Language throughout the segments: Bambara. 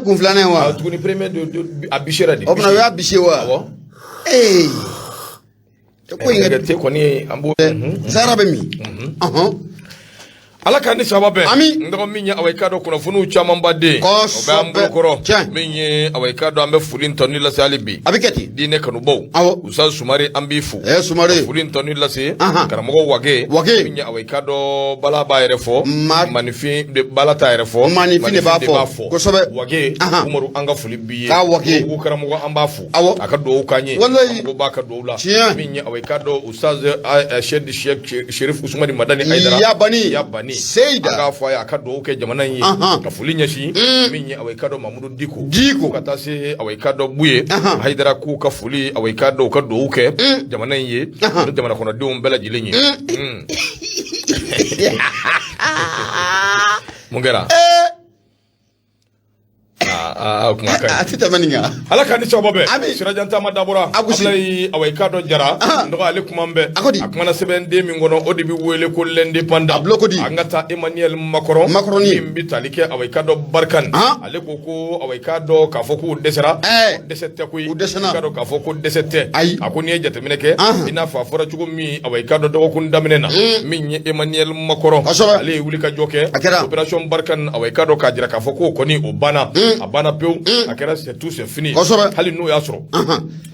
Kun filanan ye wa? Tuguni, premier de a bouchera de. O fana, o y'a bouché wa? Awɔ. Ee, ko in ka te kɔni, an b'o. Sahara bɛ min? Ala k'an ni saba bɛn. Ami. N dɔgɔ, min ye, awa, i k'a dɔn, kunnafoniw camanba den, o bɛ an bolo kɔrɔ. Min ye, awa, i k'a dɔn, an bɛ foli tɔni lase hali bi. A bɛ kɛ ten. Diinɛ kanubaw. Usa Sumare, an b'i fo. Ɛ, Sumare. Foli tɔni lase karamɔgɔ Wage. Wage. Min ye, awa, i k'a dɔn, bala b'a yɛrɛ fɔ. Maninfin de bala t'a yɛrɛ fɔ. Maninfin de b'a fɔ. Kosɛbɛ. Wage Umaru, an ka foli b'i ye. K'a Wage. Bugu karamɔgɔ, an b'a fo. A ka dugawu k'an ye. Walayi. An mago b'a ka dugawu la. Tiɲɛ. Min ye, awa, i k'a dɔn, Ustaz Cheikh Sherif Usumani Madani Ayidara. Yabani. Yabani. Seyida. An k'a fɔ a ye, a ka dugawu kɛ jamana in ye. Ka foli ɲɛsin min ye, awa, i k'a dɔn, Mamudu Diko. Diko. Ka taa se, awa, i k'a dɔn, Buye Hayidara, k'u ka foli, awa, i k'a dɔn, u ka dugawu kɛ jamana in ye ani jamana kɔnɔdenw bɛɛ lajɛlen ye. Mun kɛra? Aa, kuma ka ɲi. A tɛ tɛmɛ nin kan. Ala k'an ni sababa bɛn. Ami. Sirajan taama dabɔra. A gosi. Abulayi, awa, i k'a dɔn, Jara n dɔgɔ, ale kuma bɛɛ. A ko di? A kumana sɛbɛnden min kɔnɔ, o de bɛ wele ko L'Indépendant. A bulon ko di? An ka taa Emmanuel Macron. Macron ni. Min bɛ tali kɛ, awa, i k'a dɔn, Barkhane. Ale ko ko, awa, i k'a dɔn k'a fɔ k'u dɛsɛra. Ɛɛ. Ko dɛsɛ tɛ koyi. U dɛsɛra. I k'a dɔn k'a fɔ ko dɛsɛ tɛ. Ayi. A ko n'i ye jateminɛ kɛ, i n'a fɔ a fɔra cogo min, awa, i k'a dɔn, dɔgɔkun daminɛ na, min ye Emmanuel Macron. Ale ye wuli ka jɔ kɛ. A kɛra. Opération Barkhane, awa, i k'a dɔn, k'a jira k'a fɔ k'o kɔni, o banna. A banna pewu. A kɛra c'est tout, c'est fini. Hali n'o y'a sɔrɔ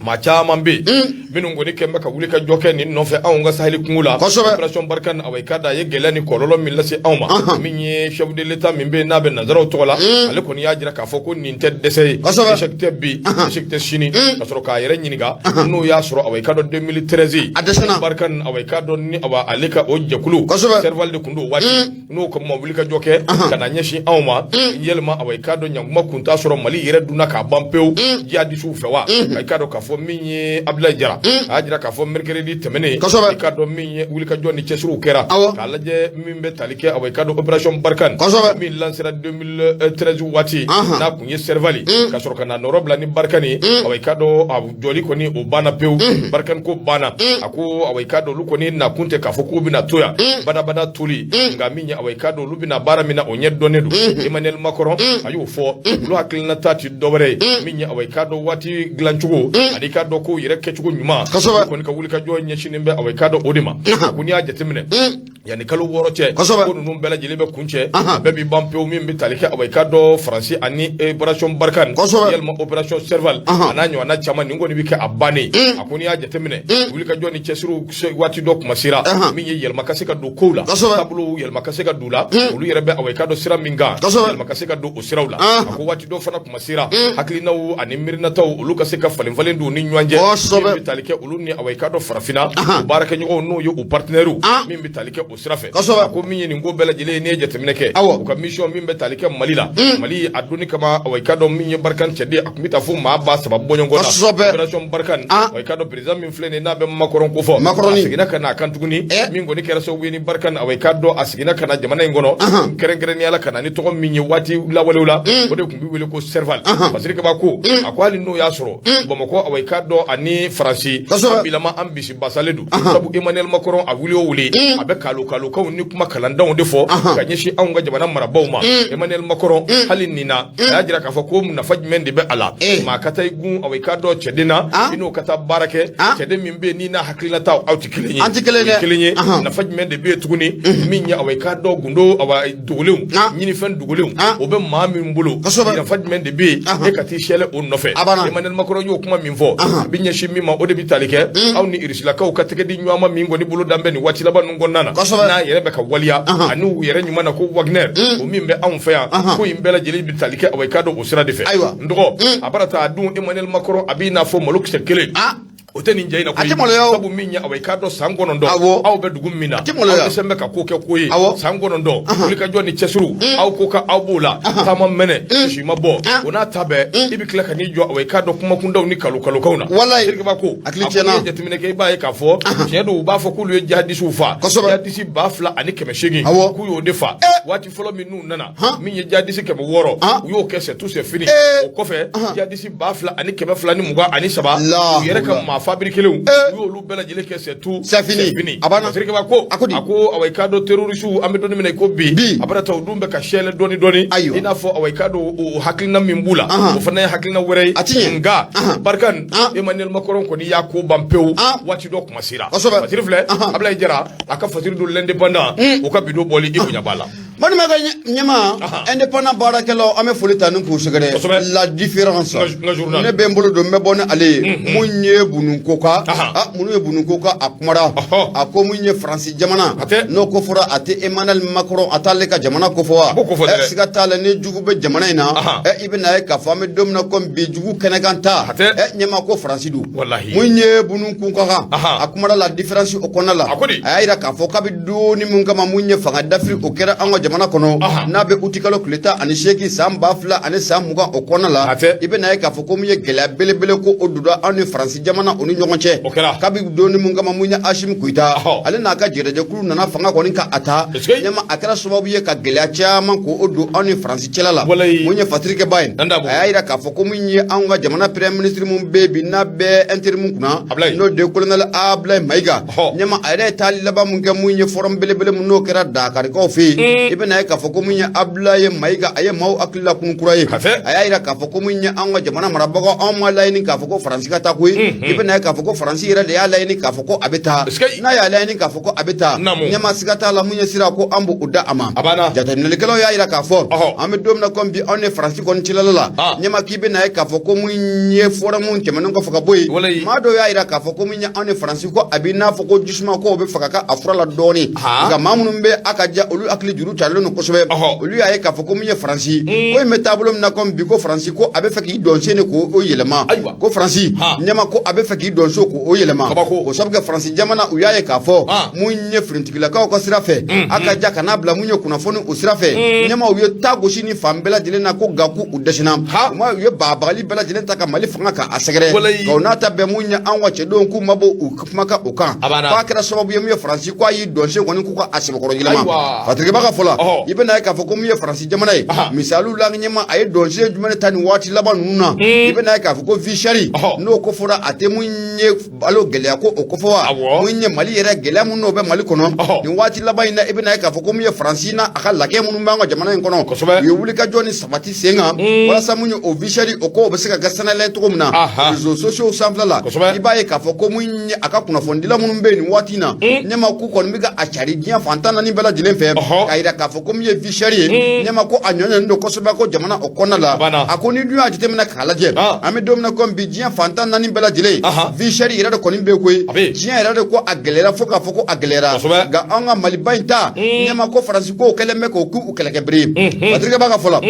maa caman bɛ yen minnu kɔni kɛn bɛ ka wuli ka jɔ kɛ nin nɔfɛ anw ka saheli kungo la. Opération Barkhane, awa, i k'a dɔn, a ye gɛlɛya ni kɔlɔlɔ min lase anw ma, min ye chef de l'État min bɛ yen n'a bɛ nanzaraw tɔgɔ la, ale kɔni y'a jira k'a fɔ ko nin tɛ dɛsɛ ye. Échec tɛ bi, échec tɛ sini. Ka sɔrɔ k'a yɛrɛ ɲininka n'o y'a sɔrɔ, awa, i k'a dɔn, 2013 A dɛsɛra. Barkhane, awa, i k'a dɔn, ni, awa, ale ka o jɛkulu Serval de kun don waati n'o ka ma wuli ka jɔ kɛ ka na ɲɛsin anw ma, yɛlɛma, awa, i k'a dɔn, ɲankuma kun t'a sɔrɔ Mali yɛrɛ dunna k'a ban pewu jihadisiw fɛ wa? I k'a dɔn k'a fɔ min ye Abdoulaye Jara, a y'a jira k'a fɔ mercredi tɛmɛnen, i k'a dɔn, min ye wulikajɔ ni cɛsiriw kɛra k'a lajɛ min bɛ tali kɛ, awa, i k'a dɔn, opération Barkhane min lancera 2013 waati n'a kun ye Serval, ka sɔrɔ ka na nɔrɔ bila ni Barkhane ye, awa, i k'a dɔn, a jɔli kɔni, o banna pewu. Barkhane ko banna. A ko, awa, i k'a dɔn, olu kɔni nakun tɛ k'a fɔ k'u bɛna to yan badabada toli, nka min ye, awa, i k'a dɔn, olu bɛna baara min na, o ɲɛ dɔnnen don. Emmanuel Macron a y'o fɔ. Olu hakilinata ti dɔwɛrɛ ye, min ye, awa, i k'a dɔn, waati dilancogo ani i k'a dɔn kow yɛrɛ kɛcogo ɲuman. Olu kɔni ka wulikajɔ ɲɛsinnen bɛ, awa, i k'a dɔn, o de ma. A ko n'i y'a jateminɛ, yanni kalo 6 cɛ, ko ninnu bɛɛ lajɛlen bɛ kun cɛ, a bɛɛ b'i ban pewu. Min bɛ tali kɛ, awa, i k'a dɔn, Faransi ani opération Barkhane, yalima opération Serval, a n'a ɲɔgɔnna caman, nin kɔni bɛ kɛ a bannen. A ko n'i y'a jateminɛ, wulikajɔ ni cɛsiriw waati dɔ kuma sera, min ye yɛlɛma ka se ka don kow la, taabolow yɛlɛma ka se ka don u la, olu yɛrɛ bɛ, awa, i k'a dɔn, sira min kan, yɛlɛma ka se ka don o siraw la. A ko waati dɔ fana kuma sera, hakilinaw ani miirinataw, olu ka se ka falen falen don u ni ɲɔgɔn cɛ, min bɛ tali kɛ olu ni, awa, i k'a dɔn, farafinna u baarakɛɲɔgɔnw, n'o ye u partenaires, min bɛ tali kɛ o sira fɛ. A ko min ye nin ko bɛɛ lajɛlen ye, n'i ye jateminɛ kɛ, u ka mission min bɛ tali kɛ Mali la, Mali a donni kama, awa, i k'a dɔn, min ye Barkhane cɛden, a tun bɛ taa fo maa 3000 bɔɲɔgɔn na. Opération Barkhane, awa, i k'a dɔn, président min filɛ nin ye n'a bɛ Macron ko fɔ, Macron a seginna ka na a kan tuguni. Min kɔni kɛra sababu ye ni Barkhane, awa, i k'a dɔn, a seginna ka na jamana in kɔnɔ, kɛrɛnkɛrɛnnenya la ka na ni tɔgɔ min ye waati lawalew la, o de tun bɛ wele ko Serval. Parce que ko a ko hali n'o y'a sɔrɔ Bamakɔ, awa, i k'a dɔn, ani Faransi an bilama, an bisi basalen don, sabu Emmanuel Macron a wuli o wuli, a bɛ kalo kalokaw ni kuma kalandanw de fɔ ka ɲɛsin anw ka jamana marabaaw ma. Emmanuel Macron, hali nin na, a y'a jira k'a fɔ ko nafa jumɛn de bɛ a la maa ka taa i gun, awa, i k'a dɔn, cɛden na, i n'o ka taa baara kɛ, cɛden min bɛ yen n'i n'a hakilinataw aw tɛ kelen ye? An tɛ kelen dɛ. Kelen ye. Nafa jumɛn de bɛ yen tuguni, min ye, awa, i k'a dɔn, gundo, awa, dogolenw, ɲinifɛn dogolenw, o bɛ maa min bolo, nafa jumɛn de bɛ yen e ka t'i sɛlɛ o nɔfɛ? Emmanuel Macron y'o kuma min fɔ, a bɛ ɲɛsin min ma, o de bɛ tali kɛ aw ni Irisilakaw ka tɛgɛ di ɲɔgɔn ma min kɔni bolo dan bɛ nin waati laban ninnu kɔnɔna na, n'a yɛrɛ bɛ ka waleya ani u yɛrɛ ɲuman na ko Wagner, o min bɛ anw fɛ yan, ko in bɛɛ lajɛlen bɛ tali kɛ, awa, i k'a dɔn, o sira de fɛ. N dɔgɔ, a bara taa a dun, Emmanuel Macron a b'i n'a fɔ malokisɛ kelen o tɛ nin jɛ in na koyi. A tɛ maloya o. Sabu min ye, awa, i k'a dɔn, san 9, aw bɛ dugu min na, tɛ maloya. Aw dɛsɛ bɛ ka ko kɛ ko ye. San 9, wulikajɔ ni cɛsiriw, aw ko ka aw b'o la, taama mɛnɛ si ma bɔ, o n'a ta bɛɛ, i bɛ tila ka n'i jɔ, awa, i k'a dɔn, kumakundaw ni kalo kalokaw na. Walayi. Sirikeba ko Hakili a ko tiɲɛna. n'i ye jateminɛ kɛ, i b'a ye k'a fɔ tiɲɛ don, u b'a fɔ k'olu ye jihadisiw fa. Jihadisi 2800, k'u y'o de fa. Waati fɔlɔ min n'u nana, min ye jihadisi 600, u y'o kɛ c'est tout, c'est fini. O kɔfɛ, jihadisi 2223, Allahu u yɛrɛ ka maa fabriquelenw Eh. u y'olu bɛɛ lajɛlen kɛ c'est tout, C'est fini. A banna. Fasirikɛba ko A ko di? A ko awa, i k'a dɔn terroriste, an bɛ don min na i ko bi, Bi. a bɛna ta, u dun bɛ ka sɛlɛ dɔɔni dɔɔni. Ayiwa. I n'a fɔ awa, i k'a dɔn o hakilina min b'u la, Ahan. o fana ye hakilina wɛrɛ ye. A ti ɲɛ. Nka Ahan. Barkhane, Ah. Emmanuel Macron kɔni y'a ko ban pewu, Ah. waati dɔ kuma sera. Kosɛbɛ. Fasiri filɛ. Ahan. Ablaye Jara a ka fasiri don L'Indépendant, o ka bidon bɔli, i bonya b'a la. Balimakɛ ɲɛma, Ahan. Indépendant baarakɛlaw, an bɛ foli ta ni k'u sɛgɛrɛ. Kosɛbɛ. La Différence, N ka journal. ne bɛ n bolo don, n bɛ bɔ ni ale ye. Mun ye Bunun kan? Ahan. Ah, minnu ye Bunun kan, a kumara. Ɔhɔ. A ko mun ye Faransi jamana, A tɛ. n'o ko fɔra, a tɛ Emmanuel Macron, a t'ale ka jamana ko fɔ wa? A b'o ko fɔ dɛ. Siga t'a la, ni jugu bɛ jamana in na, Ahan. i bɛna ye k'a fɔ an bɛ don min na komi bi, jugu kɛnɛkan ta, A tɛ. Ɲɛma, ko Faransi don. Walahi. Mun ye Bunun kan, Ahan. a kumara La Différence o kɔnɔna la. A ko di? A y'a yira k'a fɔ k'a bɛ donni min kama, mun ye fanga dafiri, o kɛra an ka jamana kɔnɔ, Ahan. n'a bɛ utikalo tile 18 san 2020 o kɔnɔna la, A tɛ. i bɛna ye k'a fɔ ko mun ye gɛlɛya belebele ko o donna anw ni Faransi jamana o ni ɲɔgɔn cɛ. O kɛra. Kabi donni mun kama, mun ye Asimi Goyita, Ɔhɔ. ale n'a ka jɛrɛjɛkulu nana fanga kɔni ka a ta, Est-ce que- ɲɛma, a kɛra sababu ye ka gɛlɛya caman ko o don anw ni Faransi cɛla la. Walayi. Mun ye Fatirikɛba ye, An da bɔ. a y'a yira k'a fɔ ko mun ye anw ka jamana premier ministre mun bɛ yen bi, n'a bɛ intérim kunna, Ablaye. n'o de ye colonel Ablaye Mayiga. Ɔhɔ. Ɲɛma, a yɛrɛ ye taali laban mun kɛ, mun ye forum belebele mun n'o kɛra Dakarikaw fɛ yen, i bɛna ye k'a fɔ ko mun ye Ablaye Mayiga, a ye maaw hakili la kun kura ye. Ka fɛ. A y'a yira k'a fɔ ko mun ye anw ka jamana marabagaw, anw ma laɲini k'a fɔ ko Faransi ka taa koyi. I bɛna ye k'a fɔ ko Faransi yɛrɛ de y'a laɲini k'a fɔ ko a bɛ taa. Est-ce que- N'a y'a laɲini k'a fɔ ko a bɛ taa, Naamu. ɲɛma, siga t'a la, mun ye sira ko an b'o da a ma. A banna. Jateminɛlikɛlaw y'a yira k'a fɔ Ɔhɔ. an bɛ don min na komi bi, anw ni Faransi kɔni cilala la. Ah. Ɲɛma, k'i bɛna ye k'a fɔ ko mun ye forum tɛmɛnen kɔfɛ ka bɔ yen, Walayi. maa dɔw y'a yira k'a fɔ ko mun ye anw ni Faransi, ko a b'i n'a fɔ ko jisuma ko o bɛ fɛ ka kɛ a fura la dɔɔni. Ah. Nka maa minnu bɛ a ka ja, olu hakili juru carilen don kosɛbɛ. Ɔhɔ. Olu y'a ye k'a fɔ ko mun ye Faransi ko in bɛ taabolo min na komi bi, ko Faransi ko a bɛ fɛ k'i dɔnsen de k'o yɛlɛma. Ayiwa. Ko Faransi, Ha. ɲɛma, ko a bɛ fɛ k'i dɔnso k'o yɛlɛma. Kabako. O sabu kɛ Faransi jamana, u y'a ye k'a fɔ Ah. mun ye finitigilakaw ka sira fɛ, a ka ja ka n'a bila mun ye kunnafoni o sira fɛ, ɲɛma, u ye ta gosi ni fan bɛɛ lajɛlen na ko nka k'u dɛsɛna. Ha. U ma u ye bagabagali bɛɛ lajɛlen ta ka Mali fanga ka a sɛgɛrɛ. Walayi. Nka o n'a ta bɛɛ, mun ye anw ka cɛdenw k'u ma bɔ u kumakan o kan, A banna. k'a kɛra sababu ye mun ye Faransi ko a y'i dɔnsen kɔni k'u ka a sɛbɛkɔrɔ yɛlɛma. Ayiwa. Fatirikɛba ka fɔ la, Ɔhɔ. i bɛna ye k'a fɔ ko mun ye Faransi jamana ye, Aha. misaliw la, ɲɛma, a ye dɔnsen jumɛn ta nin waati laban ninnu na? I bɛna ye k'a fɔ ko vie chère, Ɔhɔ. n'o ko fɔra, a tɛ mun ye balo gɛlɛya ko o kofɔ wa? Awɔ. Mun ye Mali yɛrɛ gɛlɛya mun n'o bɛ Mali kɔnɔ Ɔhɔ. nin waati laban in na, i bɛna ye k'a fɔ ko mun ye Faransi n'a a ka lakɛ minnu b'an ka jamana in kɔnɔ, Kosɛbɛ. u ye wulikajɔ ni sabati sen kan walasa mun ye o vie chère o ko o bɛ se ka kɛ sanayɛlɛ cogo min na. Aha. Réseaux sociaux sanfɛla la, Kosɛbɛ. i b'a ye k'a fɔ ko mun ye a ka kunnafonidila minnu bɛ yen nin waati in na, ɲɛma, k'u kɔni bɛ ka a cari diɲɛ fan 14 bɛɛ lajɛlen fɛ, Ɔhɔ. k'a yira k'a fɔ ko mun ye vie chère ye, ɲɛma, ko a ɲɔɲɔnen don kosɛbɛ ko jamana o kɔnɔna la. A banna. A ko ni dun y'a jateminɛ k'a lajɛ, Ah. an bɛ don min na komi bi, diɲɛ fan 14 bɛɛ lajɛlen, Aha. vie chère yɛrɛ de kɔni bɛ koyi. A bɛ yen. Diɲɛ yɛrɛ de ko a gɛlɛyara fo k'a fɔ ko a gɛlɛyara. Kosɛbɛ. Nka an ka Maliba in ta, ɲɛma, ko Faransi ko kɛlen bɛ k'o k'u kɛlɛkɛbere ye. Patrick b'a ka fɔ la,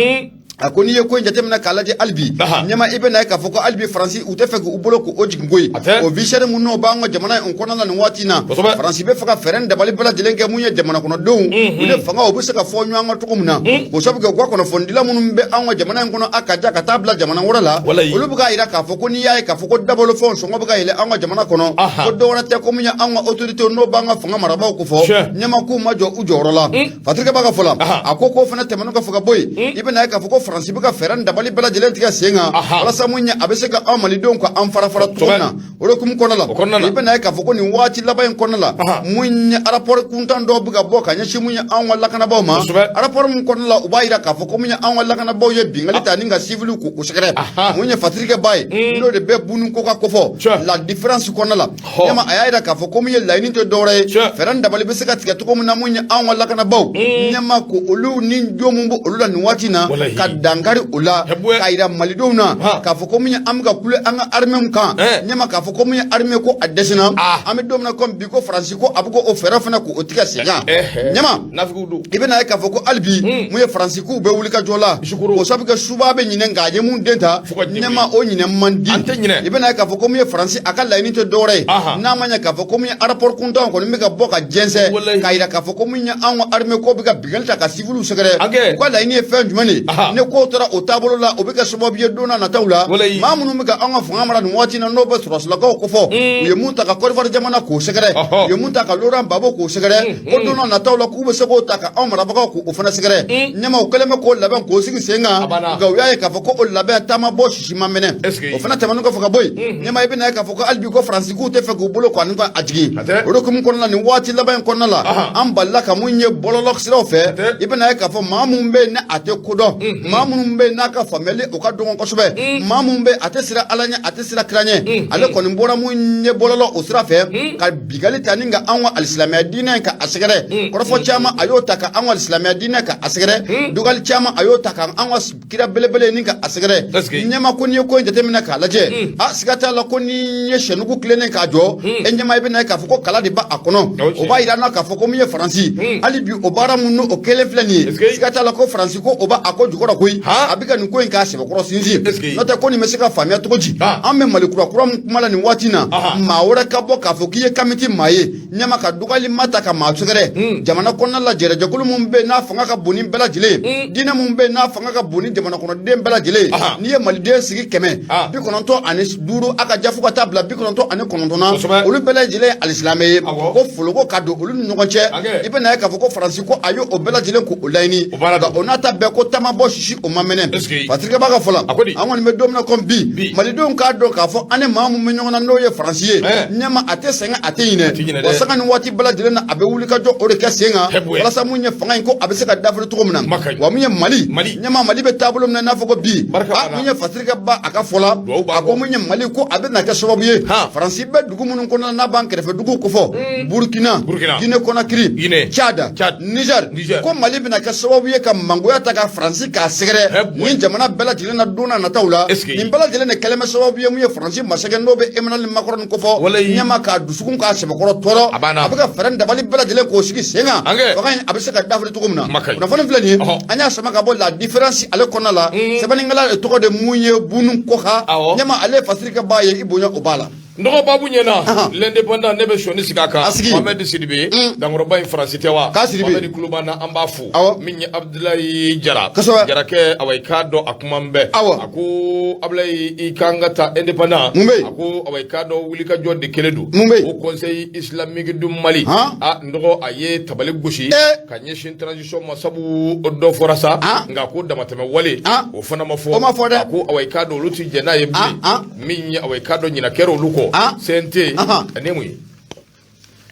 a ko n'i ye ko in jateminɛ k'a lajɛ hali bi, Aha. ɲɛma, i bɛna ye k'a fɔ ko hali bi Faransi u tɛ fɛ k'u bolo k'o jigin koyi. A tɛ. O vie chère mun n'o b'an ka jamana in kɔnɔna la nin waati in na, Kosɛbɛ. Faransi bɛ fɛ ka fɛɛrɛ ni dabali bɛɛ lajɛlen kɛ mun ye jamana kɔnɔdenw u ni fanga u bɛ se ka fɔ ɲɔgɔn kɔ cogo min na. O sabu kɛ u ka kunnafonidila minnu bɛ anw ka jamana in kɔnɔ, a ka ja ka taa bila jamana wɛrɛ la, Walayi. olu bɛ k'a yira k'a fɔ ko n'i y'a ye k'a fɔ ko dabolofɛnw sɔngɔ bɛ ka yɛlɛ anw ka jamana kɔnɔ, Aha. ko dɔwɛrɛ tɛ, ko mun ye anw ka autorité n'o b'an ka fanga marabaaw ko fɔ, Tiɲɛ. ɲɛma, k'u ma jɔ u jɔyɔrɔ la. Fatirikɛ b'a ka fɔ la, Aha. a ko k'o fana tɛmɛnen kɔfɛ ka bɔ yen, i bɛna ye k'a fɔ ko Faransi bɛ ka fɛɛrɛ ni dabali bɛɛ lajɛlen tigɛ sen kan Aha. walasa mun ye a bɛ se ka anw Malidenw ka an fara fara cogo min na. O de hukumu kɔnɔna la, O kɔnɔna la. i bɛna ye k'a fɔ ko nin waati laban in kɔnɔna la, Aha. mun ye rapport kuntan dɔw bɛ ka bɔ ka ɲɛsin mun ye anw ka lakanabaaw ma. Kosɛbɛ. Rapport mun kɔnɔna la, u b'a yira k'a fɔ ko mun ye anw ka lakanabaaw ye binkanni ta ni ka civil k'u sɛgɛrɛ. Aha. Mun ye Fatirikɛ ba ye, n'o de bɛ Bunu ko ka kofɔ Tiɲɛ. La Différence kɔnɔna la, Hɔ. ɲɛma, a y'a yira k'a fɔ ko mun ye laɲini tɛ dɔwɛrɛ ye, Tiɲɛ. fɛɛrɛ ni dabali bɛ se ka tigɛ cogo min na, mun ye anw ka lakanabaaw, ɲɛma, ko olu ni jo mun bɛ olu la nin waati in na, Walahi. ka dankari o la, Ɛbuwɛ. k'a yira Malidenw na Ha. k'a fɔ ko mun ye an bɛ ka kule an ka armée kan, Ɛn. ɲɛma, k'a fɔ ko mun ye armée ko a dɛsɛna. Ah. An bɛ don min na komi bi, ko Faransi ko a bɛ ko o fɛɛrɛ fana k'o tigɛ sen kan. Ɛhɛ. Ɲɛma, Nafigiw don. i bɛna ye k'a fɔ ko hali bi mun ye Faransi k'u bɛ wuli ka jɔ la. Sukoro. O sabu kɛ suba bɛ ɲinɛ, nka a ye mun den ta, Fo ka ɲɛ ɲɛma, o ɲinɛ man di. An tɛ ɲinɛ. I bɛna ye k'a fɔ ko mun ye Faransi a ka laɲini tɛ dɔwɛrɛ ye, Aha. n'a ma ɲɛ k'a fɔ ko mun ye rapport kuntanw kɔni bɛ ka bɔ ka jɛnsɛn, Walahi. k'a yira k'a fɔ ko mun ye anw ka armée ko bɛ ka binkanni ta ka civiliw sɛgɛrɛ. An kɛ. U ka laɲini ye fɛn jumɛn de ye? Aha. Ne Ni ko tora o taabolo la, o bɛ kɛ sababu ye don n'a nataw la, maa minnu bɛ ka an ka fanga mara nin waati na, n'o bɛ sɔrɔsilakaw kofɔ, u ye mun ta ka Côte d'Ivoire jamana k'o sɛgɛrɛ, u ye mun ta ka Laurent Gbagbo k'o sɛgɛrɛ, ko don n'a nataw la k'u bɛ se k'o ta ka anw marabagaw k'o fana sɛgɛrɛ. Ɲɛma, u kɛlen bɛ k'o labɛn k'o sigi sen kan, nka u y'a ye k'a fɔ ko o labɛn taama bɔ sisi ma mɛnɛ. O fana tɛmɛnen kɔfɛ ka bɔ yen, ɲɛma, i bɛna ye k'a fɔ ko hali bi ko Faransi k'u tɛ fɛ k'u bolo kɔni ka a jigin. O de hukumu kɔnɔna la, nin waati laban in kɔnɔna la, an balila ka mun ye bɔlɔlɔ siraw fɛ, i bɛna ye k'a fɔ maa mun bɛ yen ni a tɛ ko dɔn, maa minnu bɛ yen n'a ka faamuyali o ka dɔgɔn kosɛbɛ, maa mun bɛ a tɛ siran Ala ɲɛ, a tɛ siran kira ɲɛ, ale kɔni bɔra mun ye bɔlɔlɔ o sira fɛ ka binkanni ta ni ka an ka alisilamɛya diinɛ ka a sɛgɛrɛ. Kɔrɔfɔ caman a y'o ta ka an ka alisilamɛya diinɛ ka a sɛgɛrɛ, dɔgɔyali caman a y'o ta ka an ka kira belebele ni ka a sɛgɛrɛ. Ɲɛma, ko n'i ye ko in jateminɛ k'a lajɛ, a siga t'a la ko n'i ye sɛnugu tilennen k'a jɔ, e ɲɛma, i bɛna ye k'a fɔ ko kala de b'a kɔnɔ. O b'a yira n na k'a fɔ ko min ye Faransi, hali bi o baara mun n'o kelen filɛ nin ye, siga t'a la ko Faransi ko o b'a a ko jukɔrɔ koyi, a bɛ ka nin ko in k'a sɛbɛkɔrɔ sinsin. N'o tɛ, ko nin bɛ se ka faamuya cogo di? An bɛ Mali kura kura min kuma la nin waati in na, maa wɛrɛ ka bɔ k'a fɔ k'i ye kamiti maa ye, ɲɛma, ka dɔgɔyali ma ta ka maa sɛgɛrɛ jamana kɔnɔna la, jɛrɛjɛkulu min bɛ yen n'a fanga ka bon ni bɛɛ lajɛlen ye, diinɛ min bɛ yen n'a fanga ka bon ni jamana kɔnɔden bɛɛ lajɛlen ye. N'i ye maliden sigi 195, a ka ja fo ka taa bila 99 na, olu bɛɛ lajɛlen ye alisilamɛ ye, ko foloko ka don olu ni ɲɔgɔn cɛ, i bɛna ye k'a fɔ ko Faransi ko a ye o bɛɛ lajɛlen ko o laɲini, nka o n'a ta bɛɛ ko taama bɔ sisi o ma mɛnɛ. Fasirikɛba ka fɔ la, an kɔni bɛ don min na komi bi, malidenw k'a dɔn k'a fɔ an ni maa min bɛ ɲɔgɔn na n'o ye Faransi ye, ɲɛma, a tɛ sɛgɛn, a tɛ ɲinɛ wa, sanga ni waati bɛɛ lajɛlen na a bɛ wuli ka jɔ o de kɛ sen kan walasa mun ye fanga in ko a bɛ se ka dafiri cogo min na. Wa mun ye Mali, ɲɛma, Mali bɛ taabolo min na n'a fɔ ko bi, mun ye Fasirikɛba a ka fɔ la, a ko mun ye Mali ko a bɛ na kɛ sababu ye, Faransi bɛ dugu minnu kɔnɔ n'a b'an kɛrɛfɛ duguw kofɔ, Burukina, Guinée Conakry, Tchad, Niger, ko Mali bɛna kɛ sababu ye ka mangoya ta ka Faransi k'a sɛgɛrɛ nin jamana bɛɛ lajɛlen na don n'a nataw la. Nin bɛɛ lajɛlen de kɛlen bɛ sababu ye mun ye Faransi masakɛ n'o bɛ Emmanuel Macron kofɔ, ɲɛma, k'a dusukun k'a sɛbɛkɔrɔ tɔɔrɔ, a bɛ ka fɛɛrɛ dabali bɛɛ lajɛlen k'o sigi sen kan, fanga in a bɛ se ka dafiri cogo min na. Kunnafoni filɛ nin ye, an y'a sama ka bɔ La Différence ale kɔnɔna la. Sɛbɛnnikɛla tɔgɔ de mun ye Bunu Kɔka, ɲɛma, ale ye fasirikɛba ye, i bonya o b'a la. N dɔgɔ babu ɲɛna L'Indépendant, ne bɛ sɔni sigi a kan. Mohamed Sidibe, dankɔrɔba in, Faransi tɛ wa? K'a Sidibe. Mohamed tulo b'an na, an b'a fo. Min ye Abdoulaye Jara, Jarakɛ, awa i k'a dɔn a kuma bɛɛ. A ko Abdoulaye, i kan ka taa Indépendant. Mun bɛ yen? A ko awa i k'a dɔn wulikajɔ de kelen don. Mun bɛ yen? Haut Conseil islamique du Mali. A n dɔgɔ, a ye tabali gosi ka ɲɛsin transition ma, sabu dɔ fɔra sa, nka ko damatɛmɛ wale o fana ma fɔ. O ma fɔ dɛ. A ko awa i k'a dɔn olu ti jɛn n'a ye bilen. Min ye awa i k'a dɔn ɲina kɛra olu kɔ CNT ani mun ye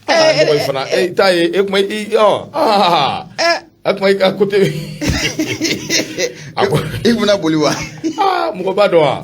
mɔgɔ in fana e t'a ye e kuma i ɔ a kuma i ka côté a ko i bɛna boli wa? Mɔgɔ b'a dɔn wa?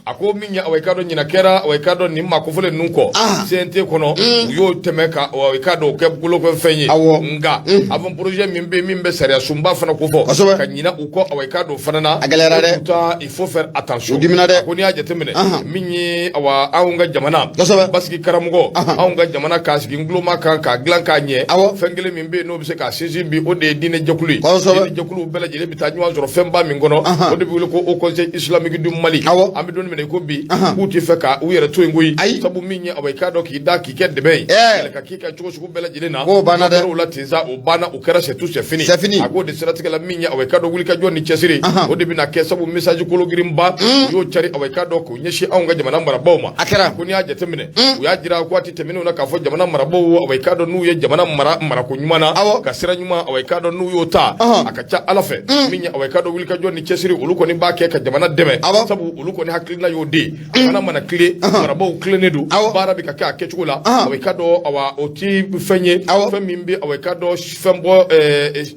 A ko min ye awa i k'a dɔn ɲina kɛra awa i k'a dɔn nin maa kofɔlen ninnu kɔ CNT kɔnɔ, u y'o tɛmɛ ka awa i k'a dɔn o kɛ bolokɔfɛn ye. Nka avant projet min bɛ min bɛ sariya sunba fana kofɔ ka ɲina u kɔ awa i k'a dɔn fana na. A gɛlɛyara dɛ. Pourtant il faut faire attention. U dimina dɛ. Ko n'i y'a jateminɛ, min ye awa anw ka jamana basigi karamɔgɔ, anw ka jamana k'a sigi nguloma kan k'a dilan k'a ɲɛ, fɛn kelen min bɛ yen n'o bɛ se k'a sinsin bi, o de ye diinɛ jɛkulu ye. Diinɛ jɛkulu bɛɛ lajɛlen bɛ taa ɲɔgɔn sɔrɔ fɛnba min kɔnɔ, o de bɛ wele ko Haut Conseil islamique du Mali. An bɛ don min na i ko bi, k'u tɛ fɛ ka u yɛrɛ to yen koyi, sabu min ye awa i k'a dɔn k'i da k'i kɛ dɛmɛ ye ka k'i ka cogo sugu bɛɛ lajɛlen na. K'o banna dɛ. O la ten sa, o banna, o kɛra c'est tout, c'est fini. C'est fini. A k'o de siratigɛ la, min ye awa i k'a dɔn wulikajɔ ni cɛsiri, o de bɛna kɛ, sabu message kologirinba u y'o cari awa i k'a dɔn k'o ɲɛsin anw ka jamana marabaaw ma. A kɛra. Ko n'i y'a jateminɛ, u y'a jira waati tɛmɛnenw na k'a fɔ jamana marabaaw awa i k'a dɔn n'u ye jamana mara marako ɲuman na, ka sira ɲuman awa i k'a dɔn n'u y'o ta, a ka ca Ala fɛ, min ye awa i k'a dɔn wulikajɔ ni cɛsiri, olu kɔni b'a kɛ ka jamana dɛmɛ, sabu olu kɔni hakilina y'o de ye. Jamana mana tilen, marabaaw tilennen don, baara bɛ ka kɛ a kɛcogo la, awa i k'a dɔn awa o ti fɛn ye, fɛn min bɛ awa i k'a dɔn fɛn bɔ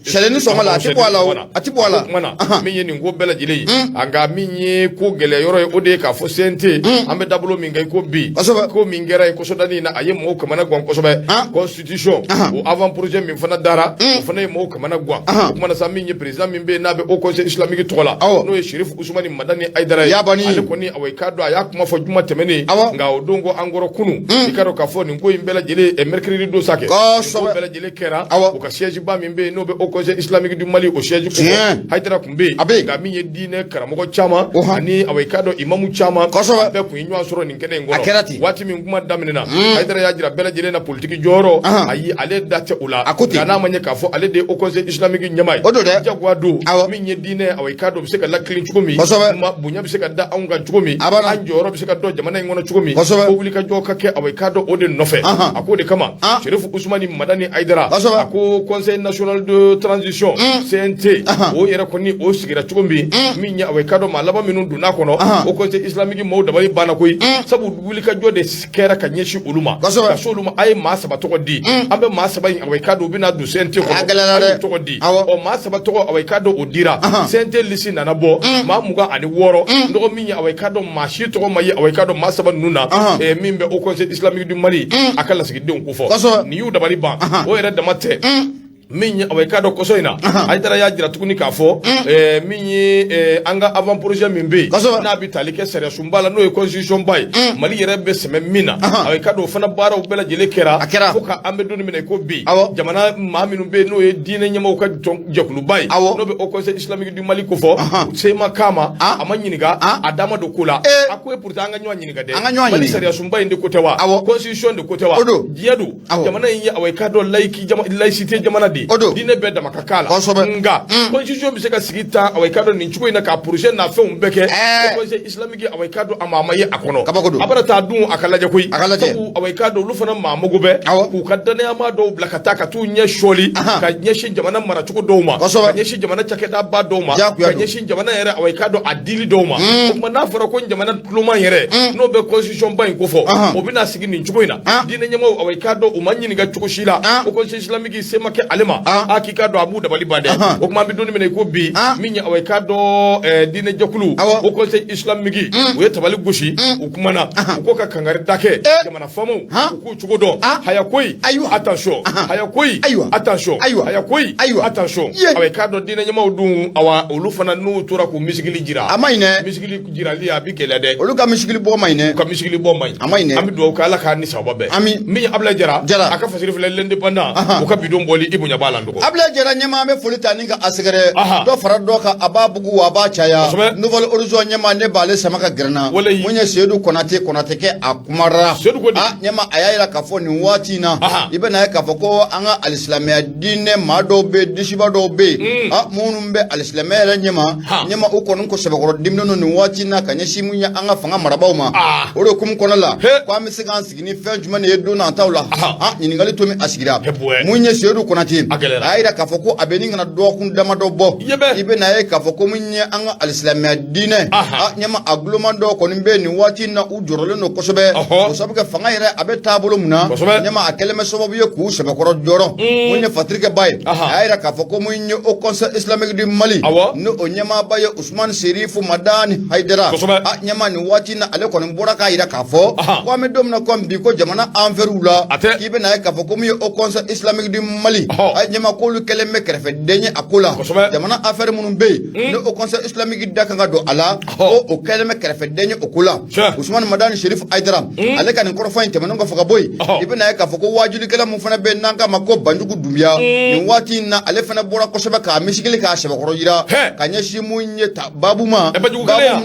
sɛdennin sɔngɔ la, a ti bɔ a la o, a ti bɔ a la. O tuma na, min ye nin ko bɛɛ lajɛlen ye, nka min ye ko gɛlɛya yɔrɔ ye, o de ye k'a fɔ CNT, an bɛ dabolo min kan i ko bi, ko min kɛra ye kɔsɔdani in na, a ye mɔgɔw kamana gan kosɛbɛ. Constitution o avant projet min fana dara, o fana ye mɔgɔw kamana gan. O tuma na sa, min ye président min bɛ yen n'a bɛ Haut Conseil islamique tɔgɔ la, n'o ye Chérif Ousmane Madani Haïdara ye, ale kɔni awa awa i k'a dɔn a y'a kuma fɔ juma tɛmɛnen, nka o don ko an kɔrɔ kunun, i k'a dɔn k'a fɔ nin ko in bɛɛ lajɛlen mercredi don sa kɛ, nin ko bɛɛ lajɛlen kɛra u ka siège ba min bɛ yen n'o bɛ Haut Conseil islamique du Mali, o siège kɔnɔ. Hayidara tun bɛ yen, nka min ye diinɛ karamɔgɔ caman ani awa i k'a dɔn imamu caman, bɛɛ tun ye ɲɔgɔn sɔrɔ nin kɛnɛ in kɔnɔ. Waati min kuma daminɛna, Hayidara y'a jira bɛɛ lajɛlen na politiki jɔyɔrɔ, ayi, ale da tɛ o la. A ko ten. Nka n'a ma ɲɛ k'a fɔ ale de ye Haut Conseil islamique ɲɛmaa ye, o don dɛ, jagoya don. Min ye diinɛ, awa i k'a dɔn, bɛ se ka lakilen cogo min, bonya bɛ se ka da anw kan cogo min, an jɔyɔrɔ bɛ se ka dɔn jamana in kɔnɔ cogo min, ko wuli ka jɔ ka kɛ, awa i k'a dɔn, o de nɔfɛ. A k'o de kama, Serifu Usumani Madani Hayidara, a ko Conseil national de transition, CNT, o yɛrɛ kɔni o sigira cogo min, min ye awa i k'a dɔn maa laban minnu donna a kɔnɔ, Haut Conseil islamique maaw dabali banna koyi, sabu wuli ka jɔ de kɛra ka ɲɛsin olu ma, ka se olu ma. A ye maa saba tɔgɔ di, an bɛ maa saba in, awa i k'a dɔn, u bɛna don CNT kɔnɔ, A gɛlɛyara dɛ. a y'u tɔgɔ di. Ɔ, maa saba tɔgɔ, awa i k'a dɔn, o dira. CNT liste nana bɔ, maa 26. Dɔgɔ min ye, awa i k'a dɔn, maa si tɔgɔ ma ye, awa i k'a dɔn, maa saba ninnu na, min bɛ Haut Conseil islamique du Mali a ka lasigidenw ko fɔ. Nin y'u dabali ban. O yɛrɛ dama tɛ. Min ye, awa i k'a dɔn, kɔsɔ in na, Hayidara y'a jira tuguni k'a fɔ min ye an ka avant projet min bɛ yen, n'a bɛ tali kɛ sariya sunba la, n'o ye constitution ba ye, Mali yɛrɛ bɛ sɛmɛ min na, awa i k'a dɔn, o fana baaraw bɛɛ lajɛlen kɛra. A kɛra. Fo ka an bɛ don min na i ko bi, jamana maa minnu bɛ yen n'o ye diinɛ ɲɛmaaw ka jɛkuluba ye, n'o bɛ Haut Conseil islamique du Mali ko fɔ, se ma k'a ma, a ma ɲininka, a da ma don ko la. A ko e pourtant an ka ɲɔgɔn ɲininka dɛ. An ka ɲɔgɔn Mali ɲininka. sariya sunba in de ko tɛ wa? Constitution de ko tɛ wa? O don. Diɲɛ don. Jamana in ye, awa i k'a dɔn, laïque jama, laïcité jamana de ye. O don. Diinɛ bɛɛ dama ka k'a la. Nka constitution bɛ se ka sigi tan, awa i k'a dɔn, nin cogo in na, ka projet n'a fɛnw bɛɛ kɛ, Conseil islamique, awa i k'a dɔn, a ma ye a kɔnɔ. Kabako don. A bɛna taa dun, a ka lajɛ koyi. A ka lajɛ. Sabu awa i k'a dɔn, olu fana maa mago bɛ k'u ka danayama dɔw bila ka taa ka t'u ɲɛ sɔɔli ka ɲɛsin jamana maracogo dɔw ma, ka ɲɛsin jamana cakɛda ba dɔw ma, ka ɲɛsin jamana yɛrɛ, awa i k'a dɔn, a dili dɔw ma. O tuma n'a fɔra ko jamana tuloma yɛrɛ, n'o bɛ constitution ba in kofɔ, o bɛna sigi nin cogo in na, diinɛ ɲɛmaaw, awa i k'a dɔn, u ma ɲininka cogo si la, o Conseil islamique se ma kɛ ale ma, a k'i k'a dɔn, a b'u dabali ban dɛ. O tuma an bɛ don min na i ko bi, min ye, awa i k'a dɔn, diinɛ jɛkulu o Conseil islamique, u ye tabali gosi, u kumana, u ko ka kangari da kɛ jamana faamaw, u k'u cogo dɔn. Haya koyi, attention, haya koyi, attention, haya koyi, attention. Awa i k'a dɔn, diinɛ ɲɛmaaw dun, awa olu fana n'u tora k'u misigili jira, A ma ɲi dɛ. Misigili jirali a bi gɛlɛya dɛ. Olu ka misigili bɔ ma ɲi dɛ. U ka misigili bɔ man ɲi. A ma ɲi dɛ. An bɛ dugawu kɛ, Ala k'a ni sababa bɛn. Ami. Min ye Abulayi Jara, Jara, a ka fasiri filɛ, L'Indépendant, u ka bidon bɔli, i bonya b'a la n dɔgɔ. Abulayi Jara ɲɛmaa, an bɛ foli ta ni ka a sɛgɛrɛ. Dɔ fara dɔ kan, a b'a bugu wa a b'a caya. Nouvel Horizon ɲɛmaa, ne b'ale sama ka gɛrɛ n na. Walayi. Mun ye Seyidu Konate, Konate kɛ, a kumara. Seyidu ko di? A ɲɛmaa, a y'a jira k'a fɔ nin waati in na, i bɛna ye k'a fɔ ko an ka alisilamɛya diinɛ maa dɔw bɛ yen, disiba dɔw bɛ yen, a minnu bɛ alisilamɛya yɛrɛ ɲɛma, ɲɛma u kɔni ko sɛbɛkɔrɔ diminen don nin waati in na ka ɲɛsin mun ye an ka fanga marabaaw ma. O de hukumu kɔnɔ la, ko an bɛ se k'an sigi ni fɛn jumɛn de ye don nataw la? A ɲininkali to min a sigira. Mun ye Seyidu Konate, a y'a jira k'a fɔ ko a bɛ nin kana dɔgɔkun damadɔ bɔ, i bɛna ye k'a fɔ ko mun ye an ka alisilamɛya diinɛ, a ɲɛma a guloman dɔw kɔni bɛ nin waati in na, u jɔrɔlen don kosɛbɛ, o sabu kɛ fanga yɛrɛ a bɛ taabolo mun na, ɲɛma a kɛlen bɛ sababu ye k'u sɛbɛkɔrɔ jɔrɔ. Mun ye Fatirikɛ Ba ye, a y'a jira k'a fɔ ko mun ye Haut Conseil islamique du Mali, ni o ɲɛmaaba ye Usumani Serifu Madani Hayidara, a ɲɛma nin waati in na, ale kɔni bɔra k'a jira k'a fɔ ko an bɛ don min na komi bi, ko jamana affaires la, k'i bɛna ye k'a fɔ ko mun ye Haut Conseil islamique du Mali, a ɲɛma k'olu kɛlen bɛ kɛrɛfɛden ye a ko la. Jamana affaires minnu bɛ yen, ni Haut Conseil islamique da kan ka don a la, ko o kɛlen bɛ kɛrɛfɛden ye o ko la. Usumani Madani Sherif Hayidara, ale ka nin kɔrɔfɔ in tɛmɛnen kɔfɛ ka bɔ yen, i bɛna ye k'a fɔ ko waajulikɛla mun fana bɛ yen n'an k'a ma ko Banjugu Dunbiya, nin waati in na, ale fana bɔra kosɛbɛ k'a misigili k'a sɛbɛkɔrɔ jira ka ɲɛsin mun ye ta baabu ma. Banjugu kelen yan.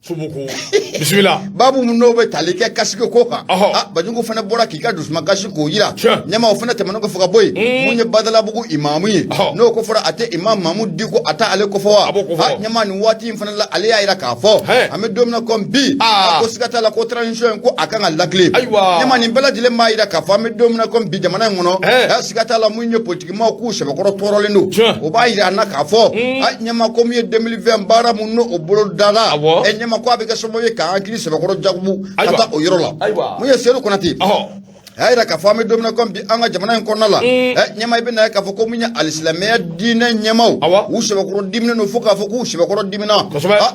Subuku, bisimila. Baabu mun n'o bɛ tali kɛ kasike ko kan, a Banjugu fana bɔra k'i ka dusumakasi k'o jira. Ɲɛma o fana tɛmɛnen kɔfɛ ka bɔ yen, mun ye Badalabugu imamu ye, n'o ko fɔra a tɛ imam Mamu Diko, a t'ale kofɔ wa? A ɲɛma nin waati in fana la, ale y'a jira k'a fɔ an bɛ don min na komi bi, a ko siga t'a la ko transition in ko a kan ka latilen. Ɲɛma nin bɛɛ lajɛlen b'a jira k'a fɔ an bɛ don min na komi bi, jamana in kɔnɔ, siga t'a la mun ye politikimaw k'u sɛbɛkɔrɔ tɔɔrɔlen don. O b'a jira an na k'a fɔ a ɲɛma ko min ye 2020 baara mun n'o bolo dala, ɛ ɲɛma ko a bɛ kɛ sababu ye k'an hakili sɛbɛkɔrɔ jagobu ka taa o yɔrɔ la. Mun ye Seyidu Konate, A y'a jira k'a fɔ an bɛ don min na komi bi, an ka jamana in kɔnɔna la, ɲɛma, i bɛna ye k'a fɔ ko min ye alisilamɛya diinɛ ɲɛmaw, u sɛbɛkɔrɔ diminen don fo k'a fɔ k'u sɛbɛkɔrɔ dimina.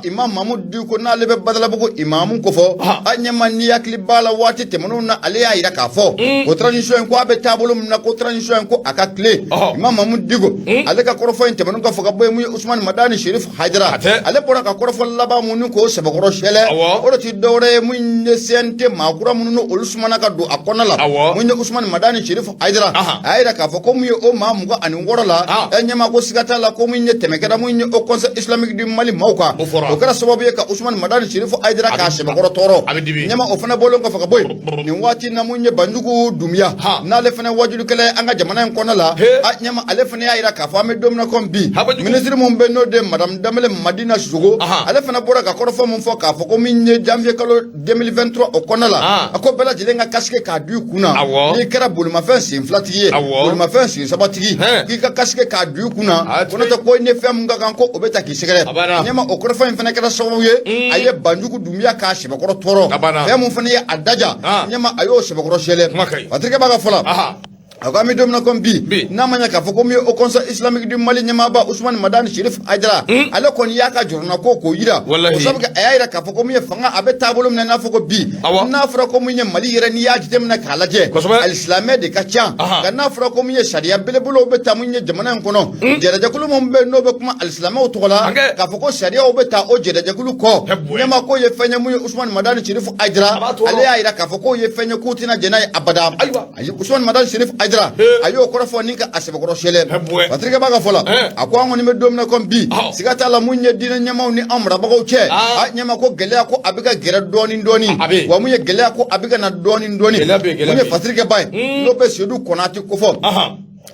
Imam Mamudu Diko, n'ale bɛ Badalabugu imamu kofɔ, a ɲɛma, n'i hakili b'a la, waati tɛmɛnenw na, ale y'a jira k'a fɔ ko transition in, ko a bɛ taabolo min na, ko transition in, ko a ka tilen. Imam Mamudu Diko, ale ka kɔrɔfɔ in tɛmɛnen kɔfɛ ka bɔ yen, mun ye Usumani Madani Sherif Hayidara, ale bɔra ka kɔrɔfɔ laban mun ni k'o sɛbɛkɔrɔ sɛlɛ, o de ti dɔwɛrɛ ye mun ye CNT maa kura minnu ni olu sumana ka don a kɔnɔna la. Mun ye Usumani Madani Sherif Hayidara, a y'a jira k'a fɔ ko mun ye o maa 26 la, ɛ ɲɛma, ko siga t'a la ko mun ye tɛmɛ kɛra mun ye Haut Conseil islamique du Mali maaw kan, o kɛra sababu ye ka Usumani Madani Sherif Hayidara k'a sɛbɛkɔrɔ tɔɔrɔ. Ɲɛma, o fana bɔlen kɔfɛ ka bɔ yen, nin waati na, mun ye Banjugu Dunbiya, n'ale fana wajulikɛla ye an ka jamana in kɔnɔna la, a ɲɛma, ale fana y'a jira k'a fɔ an bɛ don min na komi bi, minisiri mun bɛ n'o de madame Danbɛlɛ Madina Sisoko, ale fana bɔra ka kɔrɔfɔ mun fɔ k'a fɔ ko min ye janvier kalo 2023 o kɔnɔna la, a ko bɛɛ lajɛlen ka casque k'a don i kun na. N'i kɛra bolimafɛn sen filatigi ye, bolimafɛn sen sabatigi, k'i ka casque k'a don i kun na, ko n'o tɛ ko ni fɛn mun ka kan, ko o bɛ ta k'i sɛgɛrɛ. Ɲɛma, o kɔrɔfɔ in fana kɛra sababu ye a ye Banjugu Dunbiya k'a sɛbɛkɔrɔ tɔɔrɔ. Fɛn mun fana ye a daja, ɲɛma, a y'o sɛbɛkɔrɔ sɛlɛ. Patrick b'a ka fɔ la, a ko an bɛ don min na komi bi, n'a ma ɲɛ k'a fɔ ko min ye Haut Conseil islamique du Mali ɲɛmaaba Usumani Madani Sherif Hayidara, ale kɔni y'a ka jɔrɔnako k'o yira. O sabu a y'a yira k'a fɔ ko min ye fanga, a bɛ taabolo min na, n'a fɔ ko bi, n'a fɔra ko min ye Mali yɛrɛ, n'i y'a jateminɛ k'a lajɛ, alisilamɛ de ka ca. Nka n'a fɔra ko min ye sariya belebelew bɛ ta min ye jamana in kɔnɔ, jɛrɛjɛkulu min bɛ yen n'o bɛ kuma alisilamɛw tɔgɔ la, k'a fɔ ko sariyaw bɛ ta o jɛrɛjɛkulu kɔ, ɲɛma, k'o ye fɛn ye mun ye Usumani Madani Sherif Hayidara, ale y'a yira k'a fɔ k'o ye fɛn ye k'u tɛna jɛn n'a ye abada. Ayi, Usumani Madani Sherif Hayidara, a y'o kɔrɔfɔ ni ka a sɛbɛkɔrɔ sɛlɛ. Patrick b'a ka fɔ la, a ko an kɔni bɛ don min na komi bi, siga t'a la mun ye diinɛ ɲɛmaaw ni an marabagaw cɛ, a ɲɛma, ko gɛlɛya, ko a bɛ ka gɛrɛ dɔɔni dɔɔni, wa mun ye gɛlɛya, ko a bɛ ka na dɔɔni dɔɔni. Mun ye Patrick ba ye, n'o bɛ Sedu Kɔnate kofɔ,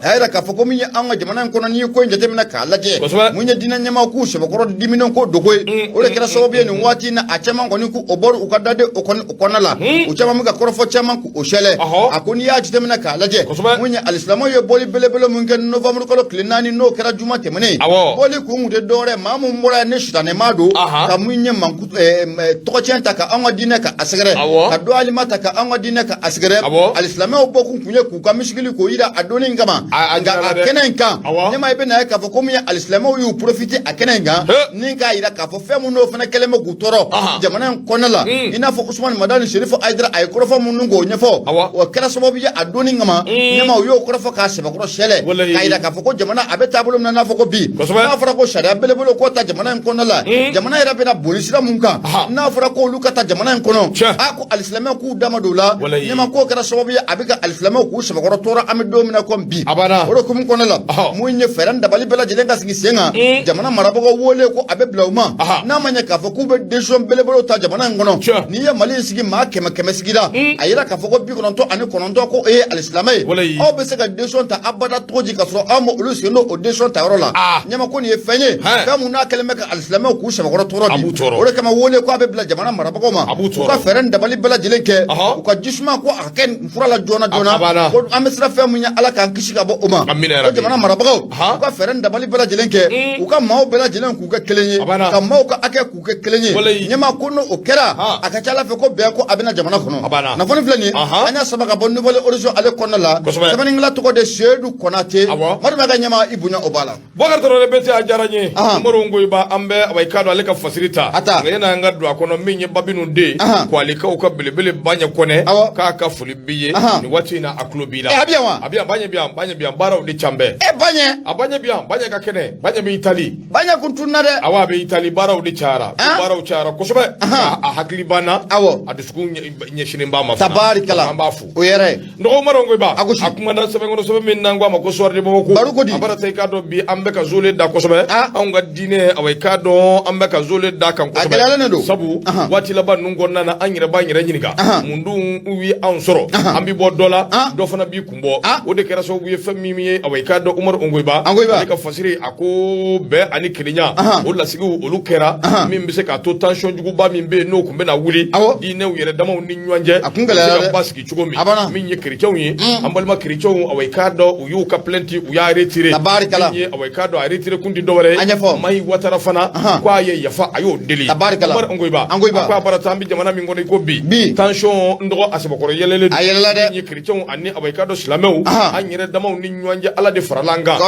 a y'a yira k'a fɔ ko min ye an ka jamana in kɔnɔ, n'i ye ko in jateminɛ k'a lajɛ, mun ye diinɛ ɲɛmaaw k'u sɛbɛkɔrɔ diminen ko dogo ye, o de kɛra sababu ye nin waati in na, a caman kɔni k'u o bɔra u ka daden o kɔni o kɔnɔna la, u caman bɛ ka kɔrɔfɔ caman k'o sɛlɛ. A ko n'i y'a jateminɛ k'a lajɛ, mun ye alisilamɛw ye bɔli belebele mun kɛ novembre kalo tile 4, n'o kɛra juma tɛmɛnen, bɔli kun tun tɛ dɔwɛrɛ, maa mun bɔra yan ni sitanɛma don ka mun ye manku tɔgɔcɛn ta ka an ka diinɛ ka a sɛgɛrɛ, ka dɔgɔyalima ta ka an ka diinɛ ka a sɛgɛrɛ. Alisilamɛw bɔkun kun ye k'u ka misikili k'o yira a donni kama. Nka a kɛnɛ in kan, ɲɛma, i bɛna ye k'a fɔ ko min ye alisilamɛw y'u profiter a kɛnɛ in kan ni k'a yira k'a fɔ fɛn mun n'o fana kɛlen bɛ k'u tɔɔrɔ jamana in kɔnɔna la, i n'a fɔ Usumani Madani Sherif Hayidara, a ye kɔrɔfɔ minnu k'o ɲɛfɔ, o kɛra sababu ye a donni kama, ɲɛma, u y'o kɔrɔfɔ k'a sɛbɛkɔrɔ sɛlɛ, k'a yira k'a fɔ ko jamana a bɛ taabolo min na, n'a fɔ ko bi, n'a fɔra ko sariya belebele k'o ta jamana in kɔnɔna la, jamana yɛrɛ bɛna boli sira mun kan, n'a fɔra ko olu ka ta jamana in kɔnɔ, a ko alisilamɛw k'u da ma don o la. Ɲɛma, k'o kɛra sababu ye a bɛ ka alisilamɛw k'u sɛbɛkɔrɔ tɔɔrɔ an bɛ don min na komi bi. O de hukumu kɔnɔna la, mun ye fɛɛrɛ dabali bɛɛ lajɛlen ka sigi sen kan, jamana marabagaw wele ko a bɛ bila u ma, n'a ma ɲɛ k'a fɔ k'u bɛ décision belebelew ta jamana in kɔnɔ. N'i ye Mali in sigi maa 100 100 sigira, a yira k'a fɔ ko 99 ko e ye alisilamɛ ye, aw bɛ se ka décision ta abada cogo di ka sɔrɔ aw ma olu sen don o décision ta yɔrɔ la? Ɲɛma, ko nin ye fɛn ye, fɛn mun n'a kɛlen bɛ ka alisilamɛw k'u sɛbɛkɔrɔ tɔɔrɔ bi. O de kama wele ko a bɛ bila jamana marabagaw ma, u ka fɛɛrɛ dabali bɛɛ lajɛlen kɛ, u ka jisuma ko a ka kɛ fura la joona joona, ko an bɛ siran fɛn mun ye, Ala k'an kisi ka bɔ o ma. Ko jamana marabagaw u ka fɛɛrɛ dabali bɛɛ lajɛlen kɛ, u ka maaw bɛɛ lajɛlen k'u kɛ kelen ye, ka maaw ka hakɛ k'u kɛ kelen ye. Ɲɛma, ko n'o kɛra, a ka ca Ala fɛ ko bɛn ko a bɛna jamana kɔnɔ. Kunnafoni filɛ nin ye, an y'a sama ka bɔ Nouvel Horizon ale kɔnɔna la. Sɛbɛnnikɛla tɔgɔ de Seyidu Konate. Madu ka ɲɛma, i bonya o b'a la. Bɔkari Tarawele Bete, a diyara n ye. Umaru Ngoyiba, an bɛ awa i k'a dɔn ale ka fasiri ta. A ta. Nka yan'an ka don a kɔnɔ, min ye Babinu den ko alekaw ka belebele Baɲɛ Kɔnɛ, k'a ka foli b'i ye nin waati in na, a tulo b'i la. A bɛ yan wa? A bɛ yan, Baɲɛ bɛ yan, Baɲɛ bɛ yan, baaraw de can bɛɛ. E Baɲɛ. A Baɲɛ bɛ yan, Baɲɛ ka kɛnɛ, Baɲɛ bɛ Itali. Baɲɛ kun tununna dɛ. Awɔ, a bɛ Itali, baaraw de cayara. Baaraw cayara kosɛbɛ. A hakili b'an na. A dusukun ɲɛsinnen b'a ma fana. Tabarikala. An b'a fo. O yɛrɛ. Dɔgɔ Umaru Ngoyiba, A gosi. A kumana sɛbɛnkɔrɔ sɛbɛn min n'an ko a ma ko Soir de Bamako. Baro ko di? A bara ta i k'a dɔn bi an bɛ ka zole da kosɛbɛ. Anw ka diinɛ, awa i k'a dɔn an bɛ ka zole da kan kosɛbɛ. A gɛlɛyalen de don. Sabu waati laban ninnu kɔnɔna na, an yɛrɛ b'an yɛrɛ ɲininka. Mun dun ye anw sɔrɔ? An bi bɔ dɔ la, dɔ fana b'i kun bɔ. O de kɛra sababu ye fɛn min ye, awa, i k'a dɔn, Umaru Ongoyiba, Ongoyiba. ale ka fasiri, a ko bɛn ani kelenya, o lasigiw olu kɛra min bɛ se k'a to tension juguba min bɛ yen, n'o tun bɛna wuli diinɛw yɛrɛ damaw ni ɲɔgɔn cɛ, A kun gɛlɛyara u bɛ se dɛ. ka basigi cogo min. A banna. Min ye kerecɛnw ye, an balima kerecɛnw, awa, i k'a dɔn, u y'u ka plainte, u y'a retiré. Tabarikala. Min ye, awa, i k'a dɔn, a retiré kun ti dɔwɛrɛ ye, A ɲɛfɔ. Mahi Watara fana ko a ye yafa, a y'o deli. Tabarikala. Umaru Ongoyiba, Ongoyiba. a ko a bara taa, an bɛ jamana min kɔnɔ i ko bi, Bi. tension, n dɔgɔ, a sɛbɛkɔrɔ yɛlɛlen don. A yɛlɛla dɛ. Min ye kerecɛnw ani, awa, i k'a dɔn, silamɛw, an yɛrɛ damaw ni ɲɔgɔn cɛ, Ala de farala an kan.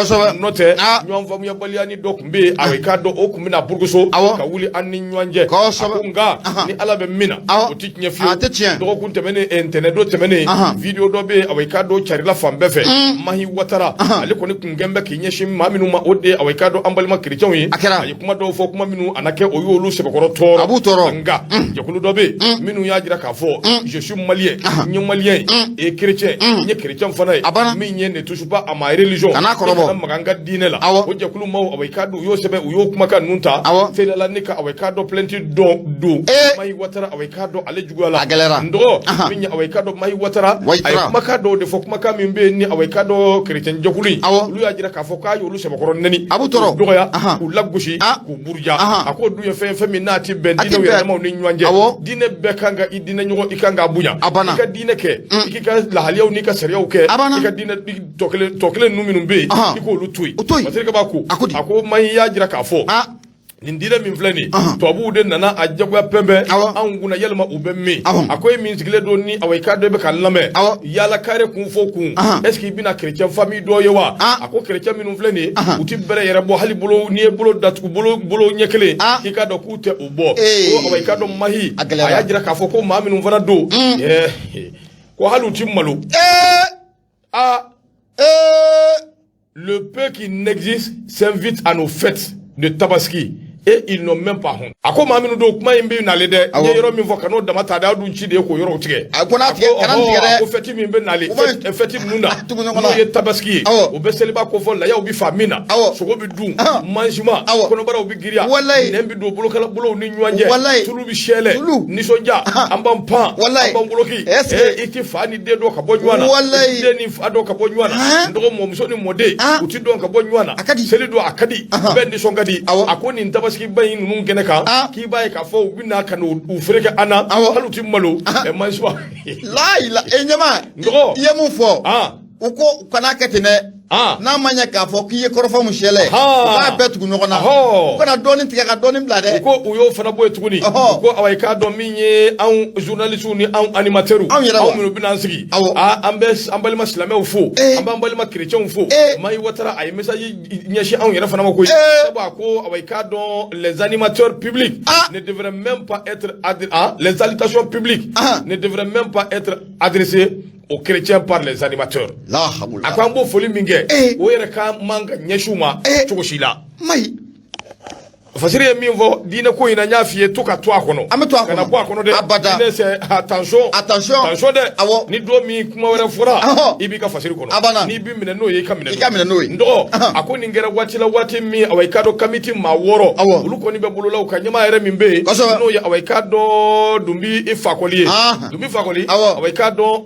N'o tɛ, ɲɔgɔn faamuyabaliya ni dɔ tun bɛ yen, awa, i k'a dɔn, o tun bɛna burukuso ka wuli an ni ɲɔgɔn cɛ. A ko nka ni Ala bɛ min na, o tɛ tiɲɛ fiyewu. A tɛ tiɲɛ. Dɔgɔkun tɛmɛnen, ntɛnɛn don tɛmɛnen, vidéo dɔ bɛ yen, awa, i k'a dɔn, carila fan bɛɛ fɛ. Mahi Watara, ale kɔni kun kɛn bɛ k'i ɲɛsin maa minnu ma, o de ye, awa, i k'a dɔn, an balima kerecɛnw ye. A kɛra. A ye kuma dɔw fɔ, kuma minnu a na kɛ o y'olu sɛbɛkɔrɔ tɔɔrɔ. A b'u tɔɔrɔ. Nka jɛkulu dɔ bɛ yen minnu y'a jira k'a fɔ: je suis malien, n ye malien ye, et chrétien, n ye chrétien fana ye. A banna. Min ye ne touche pas à ma religion, Kan'a kɔrɔbɔ. I kana maga n ka diinɛ la. O jɛkulu maaw, awa, i k'a dɔn, u y'o sɛbɛn, u y'o kumakan ninnu ta teliyala ni ka, awa, i k'a dɔn, plainte dɔn don Mahi Watara, awa, i k'a dɔn, ale juguya la. A gɛlɛyara. N dɔgɔ, min ye, awa, i k'a dɔn, Mahi Watara, a ye kumakan dɔw de fɔ, kumakan min bɛ yen ni, awa, i k'a dɔn, chrétien jɛkulu in, olu y'a jira k'a fɔ k'a y'olu sɛbɛkɔrɔ nɛni, A b'u tɔɔrɔ. k'u dɔgɔya, k'u lagosi, k'u buruja. A k'o dun ye fɛn ye, fɛn min n'a ti bɛn A ti diinɛw bɛn. yɛrɛ damaw ni ɲɔgɔn cɛ. Diinɛ bɛɛ kan ka i diinɛ ɲɔgɔn, i kan k'a bonya. A banna. I ka diinɛ kɛ, i k'i ka lahaliyaw n'i ka sariyaw kɛ. A banna. I ka diinɛ tɔ kelen ninnu minnu bɛ yen, i k'olu to yen. O to yen. Masirikɛ b'a ko, A ko di? a ko Mahi y'a jira k'a fɔ nin diinɛ min filɛ nin, tubabuw de nana a jagoya pɛnpɛn anw kunna, yalima u bɛ min? A ko e min sigilen don ni, awa, i k'a dɔn, i bɛ ka lamɛn, yala kare kun fo kun, est ce que i bɛna chrétien famille dɔ ye wa? A ko chrétien minnu filɛ nin ye, u ti bɛrɛ yɛrɛ bɔ, hali bolo, n'i ye bolo datugu, bolo ɲɛ kelen, k'i k'a dɔn k'u tɛ o bɔ. Ko, awa, i k'a dɔn, Mahi, A gɛlɛyara. a y'a jira k'a fɔ ko maa minnu fana don, ko hali u ti malo. Aa, le peu qui n'existe s'invite à nos fêtes de Tabaski et ils n'ont même pas honte. A ko maa minnu don, kuma in bɛ nalen dɛ, n ye yɔrɔ min fɔ, ka n'o dama ta dɛ, aw dun ci de ye k'o yɔrɔw tigɛ. A ko n'a tigɛ, kana nin tigɛ dɛ. A ko fête min bɛ nalen, Kuma in fête ninnu na, tugu ɲɔgɔn na. n'o ye Tabaski ye, o bɛ seliba kofɔ, layaw bɛ fa min na, sogo bɛ dun, manjima, kɔnɔbaraw bɛ giriya, nɛn bɛ don bolokala bolow ni ɲɔgɔn cɛ, tulu bɛ sɛlɛ, Tulu. nisɔndiya, an b'an pan, an b'an boloki, Est-ce que i tɛ fa ni den dɔn ka bɔ ɲɔgɔn na, i tɛ den ni fa dɔn ka bɔ ɲɔgɔn na, n dɔgɔ, mɔmuso ni mɔden, u ti dɔn ka bɔ ɲɔgɔn na. A ka di. Seli don, a ka di, bɛɛ nisɔn ka di. A ko nin Tabaski ba in ninnu kɛnɛ kan, k'i b'a ye k'a fɔ u bɛ na ka n'u u feere kɛ an na, hali u ti malo, mansiba. Layi e ɲɛma. N dɔgɔ. I ye mun fɔ? U ko u kana kɛ ten dɛ. N'a ma ɲɛ k'a fɔ k'i ye kɔrɔfɔ mun sɛlɛ, u k'a bɛɛ tugu ɲɔgɔn na, u kana dɔɔnin tigɛ ka dɔɔnin bila dɛ. U ko u y'o fana bɔ yen tuguni. U ko, awa, i k'a dɔn, min ye anw journalistes ni anw animateurs, Anw yɛrɛ wa? anw minnu bɛna an sigi, an bɛ an balima silamɛw fo, an b'an balima chrétiens fo. Mahi Watara, a ye message ɲɛsin anw yɛrɛ fana ma koyi. Sabu a ko, awa, i k'a dɔn, les animateurs publics ne devraient même pas être les salutations publiques ne devraient même pas être adressées aux chrétiens par les animateurs. La hamula. A ko an b'o foli min kɛ, o yɛrɛ ka man ka ɲɛsin u ma cogo si la. Mayi. Fasiri ye min fɔ diinɛ ko in na, n y'a f'i ye, to ka to a kɔnɔ. An bɛ to a kɔnɔ. Kana bɔ a kɔnɔ dɛ. Abada. Diinɛ, c'est attention. Attention. Attention dɛ. Ni don min kuma wɛrɛ fɔra, i b'i ka fasiri kɔnɔ. A banna. N'i b'i minɛ n'o ye, i ka minɛ. I ka minɛ n'o ye. N dɔgɔ, a ko nin kɛra waati la, waati min, awa, i k'a dɔn, kamiti maa 6, olu kɔni bɛ bolola, u ka ɲɛmaa yɛrɛ min bɛ yen, n'o ye, awa, i k'a dɔn, Dunbi Fakɔli ye. Dunbi Fakɔli, awa, i k'a dɔn,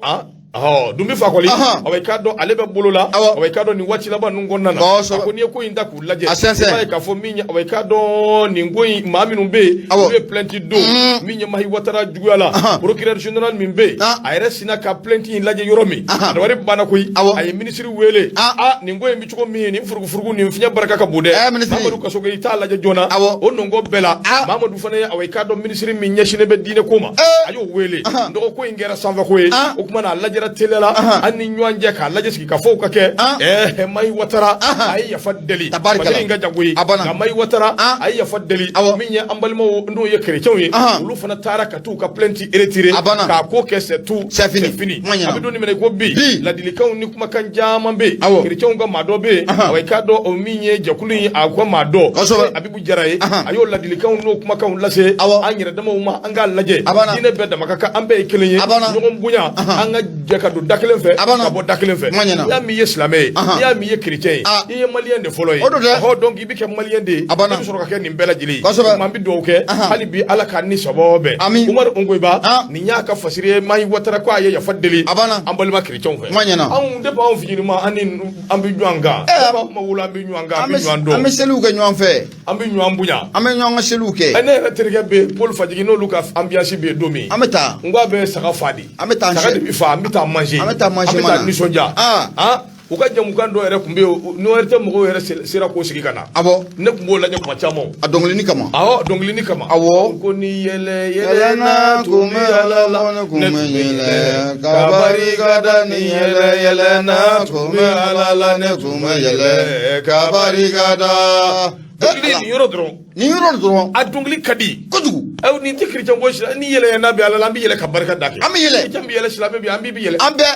Dunbi Fakɔli, awa, i k'a dɔn, ale bɛ bolo la, awa, i k'a dɔn, nin waati laban ninnu kɔnɔna na, a ko n'i ye ko in ta k'u lajɛ, A sɛnsɛn. i b'a ye k'a fɔ min ye, awa, i k'a dɔn, nin ko in, maa minnu bɛ yen, olu ye plainte don min ye Mahi Watara juguya la, procureur général min bɛ yen, a yɛrɛ sinna ka plainte in lajɛ yɔrɔ min, a dabali banna koyi. A ye ministre wele: aa, nin ko in bɛ cogo min, nin furugufurugu nin fiɲɛ barika ka bon dɛ. Ministre. Mamadu Kasoge, i t'a lajɛ joona. O nɔngɔ bɛɛ la, Mamadu fana ye, awa, i k'a dɔn, ministre min ɲɛsinnen bɛ diinɛ ko ma, a y'o wele. N dɔgɔ, ko in kɛra sanfɛ ko ye. O kuma na, a lajɛra teliya la, an ni ɲɔgɔn cɛ, k'a lajɛ sigi ka fɔw ka kɛ. Mahi Watara, a ye yafa deli. Tabarikala. Fasiri in ka jan koyi. A banna. Nka Mahi Watara, a ye yafa deli. Min ye an balimaw, n'o ye chrétiens ye, olu fana taara ka t'u ka plainte retirer. A banna. K'a ko kɛ c'est tout. C'est fini. C'est fini. Kuma ɲɛna. A bɛ don min na i ko bi, Bi. ladilikanw ni kumakan caman bɛ yen. Chrétiens ka maa dɔ bɛ yen, awa, i k'a dɔn, o min ye jɛkulu in, a ka maa dɔ, Abibu Jara ye, a y'o ladilikanw n'o kumakanw lase an yɛrɛ damaw ma, an k'a lajɛ. A banna. Diinɛ bɛɛ dama ka kan, an bɛɛ ye kelen ye. A banna. Ɲɔgɔn bonya, an ka jɛ ka don da kelen fɛ A banna. ka bɔ da kelen fɛ. Kuma ɲɛna. N'i y'a mɛn i ye silamɛ ye, n'i y'a mɛn i ye chrétien ye, i ye maliyɛn de fɔlɔ ye. O don dɛ. Ɔhɔ, donc i bɛ kɛ maliyɛn de ye. A banna. I bɛ sɔrɔ ka kɛ nin bɛɛ lajɛlen ye. Kosɛbɛ. O tuma an bɛ dugawu kɛ hali bi Ala k'an ni sababu bɛn. Ami. Umaru Ongoyiba, nin y'a ka fasiri ye Mahi Watara ko a ye yafa deli A banna. an balima chrétienw fɛ. Kuma ɲɛna. Anw depuis anw fitinima an ni an bɛ ɲɔgɔn kan. Depuis anw ma wolo an bɛ ɲɔgɔn kan, an bɛ ɲɔgɔn dɔn. An bɛ seliw kɛ ɲɔgɔn fɛ. An bɛ ɲɔgɔn bonya. An bɛ ɲɔgɔn ka seliw kɛ. Ne yɛrɛ terikɛ bɛ yen Paul Fajigi, n'olu ka ambiance bɛ yen don min. An bɛ taa. N ko a bɛ saga fa de. An bɛ taa. Saga de bɛ fa, an bɛ taa manger. An bɛ taa manger An bɛ mana. taa nisɔndiya. U ka jamukan dɔ yɛrɛ tun bɛ yen, ni ORT mɔgɔw yɛrɛ sera k'o sigi ka na. Awɔ. Ne tun b'o lajɛ kuma caman. A dɔnkilini kama. Awɔ, dɔnkilini kama. Awɔ. Ko ni yɛlɛ yɛlɛnna tun bɛ Ala la, ne kun bɛ yɛlɛ ka barika da. Ni yɛlɛ yɛlɛnna tun bɛ Ala la, ne tun bɛ yɛlɛ ka barika da. Dɔnkili nin yɔrɔ dɔrɔn. Nin yɔrɔ dɔrɔn. A dɔnkili ka di. Kojugu. Aw nin tɛ chrétien ko ni yɛlɛ yɛlɛnna bɛ Ala la, an bɛ yɛlɛ ka barika da kɛ. An bɛ yɛlɛ. Chrétien bɛ yɛlɛ, silamɛ bɛ an bɛ yɛlɛ. An bɛɛ.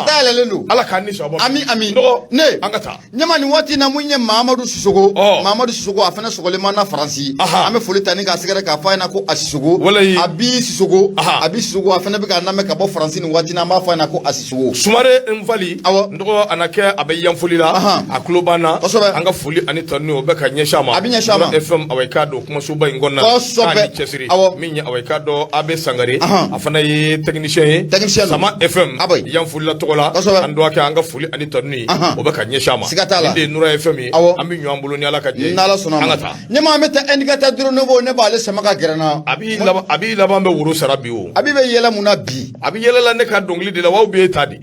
Dayɛlɛlen don. Ala k'an ni sɔn. Ami ami. Dɔgɔ. Ne. An ka taa. Ɲɛma nin waati na mun ye Mahamadu Sisogo. Ɔ. Mahamadu Sisogo, a fana sɔgɔlen ma na Faransi. An bɛ foli ta ni k'a sɛgɛrɛ k'a fɔ a ɲɛna ko a Sisogo. Walayi. A bi Sisogo. A bi Sisogo, a fana bɛ k'a lamɛn ka bɔ Faransi nin waati na, an b'a fɔ a ɲɛna ko a Sisogo. Sumare Nfali. Awɔ. N dɔgɔ a na kɛ a bɛ yanfoli la. A tulo b'an na. Kosɛbɛ. An ka foli ani tanuni o bɛ ka ɲɛsin a ma. A bɛ ɲɛsin a ma. FM awa i k'a dɔn kumasoba in kɔnɔna. Kosɛbɛ. K'a ni cɛsiri. Awɔ. Min ye awa i k'a dɔn AB Sangare. A fana ye technicien ye. Technicien don. Sama FM. Abayi. Yanfolila tɔgɔ la. Kosɛbɛ. An dɔgɔkɛ an ka foli ani tanuni o bɛ ka ɲɛsin a ma. Siga t'a la. Nin de ye Nura FM ye. Awɔ. An bɛ ɲɔgɔn bolo ni Ala ka jɛ ye. N'Ala sɔnna An ma. ka taa. Ɲɛma an bɛ taa indicateur du renouveau, ne b'ale sama ka gɛrɛ n na. A b'i laban, a b'i laban bɛ woro sara bi o. A bɛ yɛlɛ mun na bi? A bɛ yɛlɛ la ne ka dɔnkili de la wa ou bien e ta de?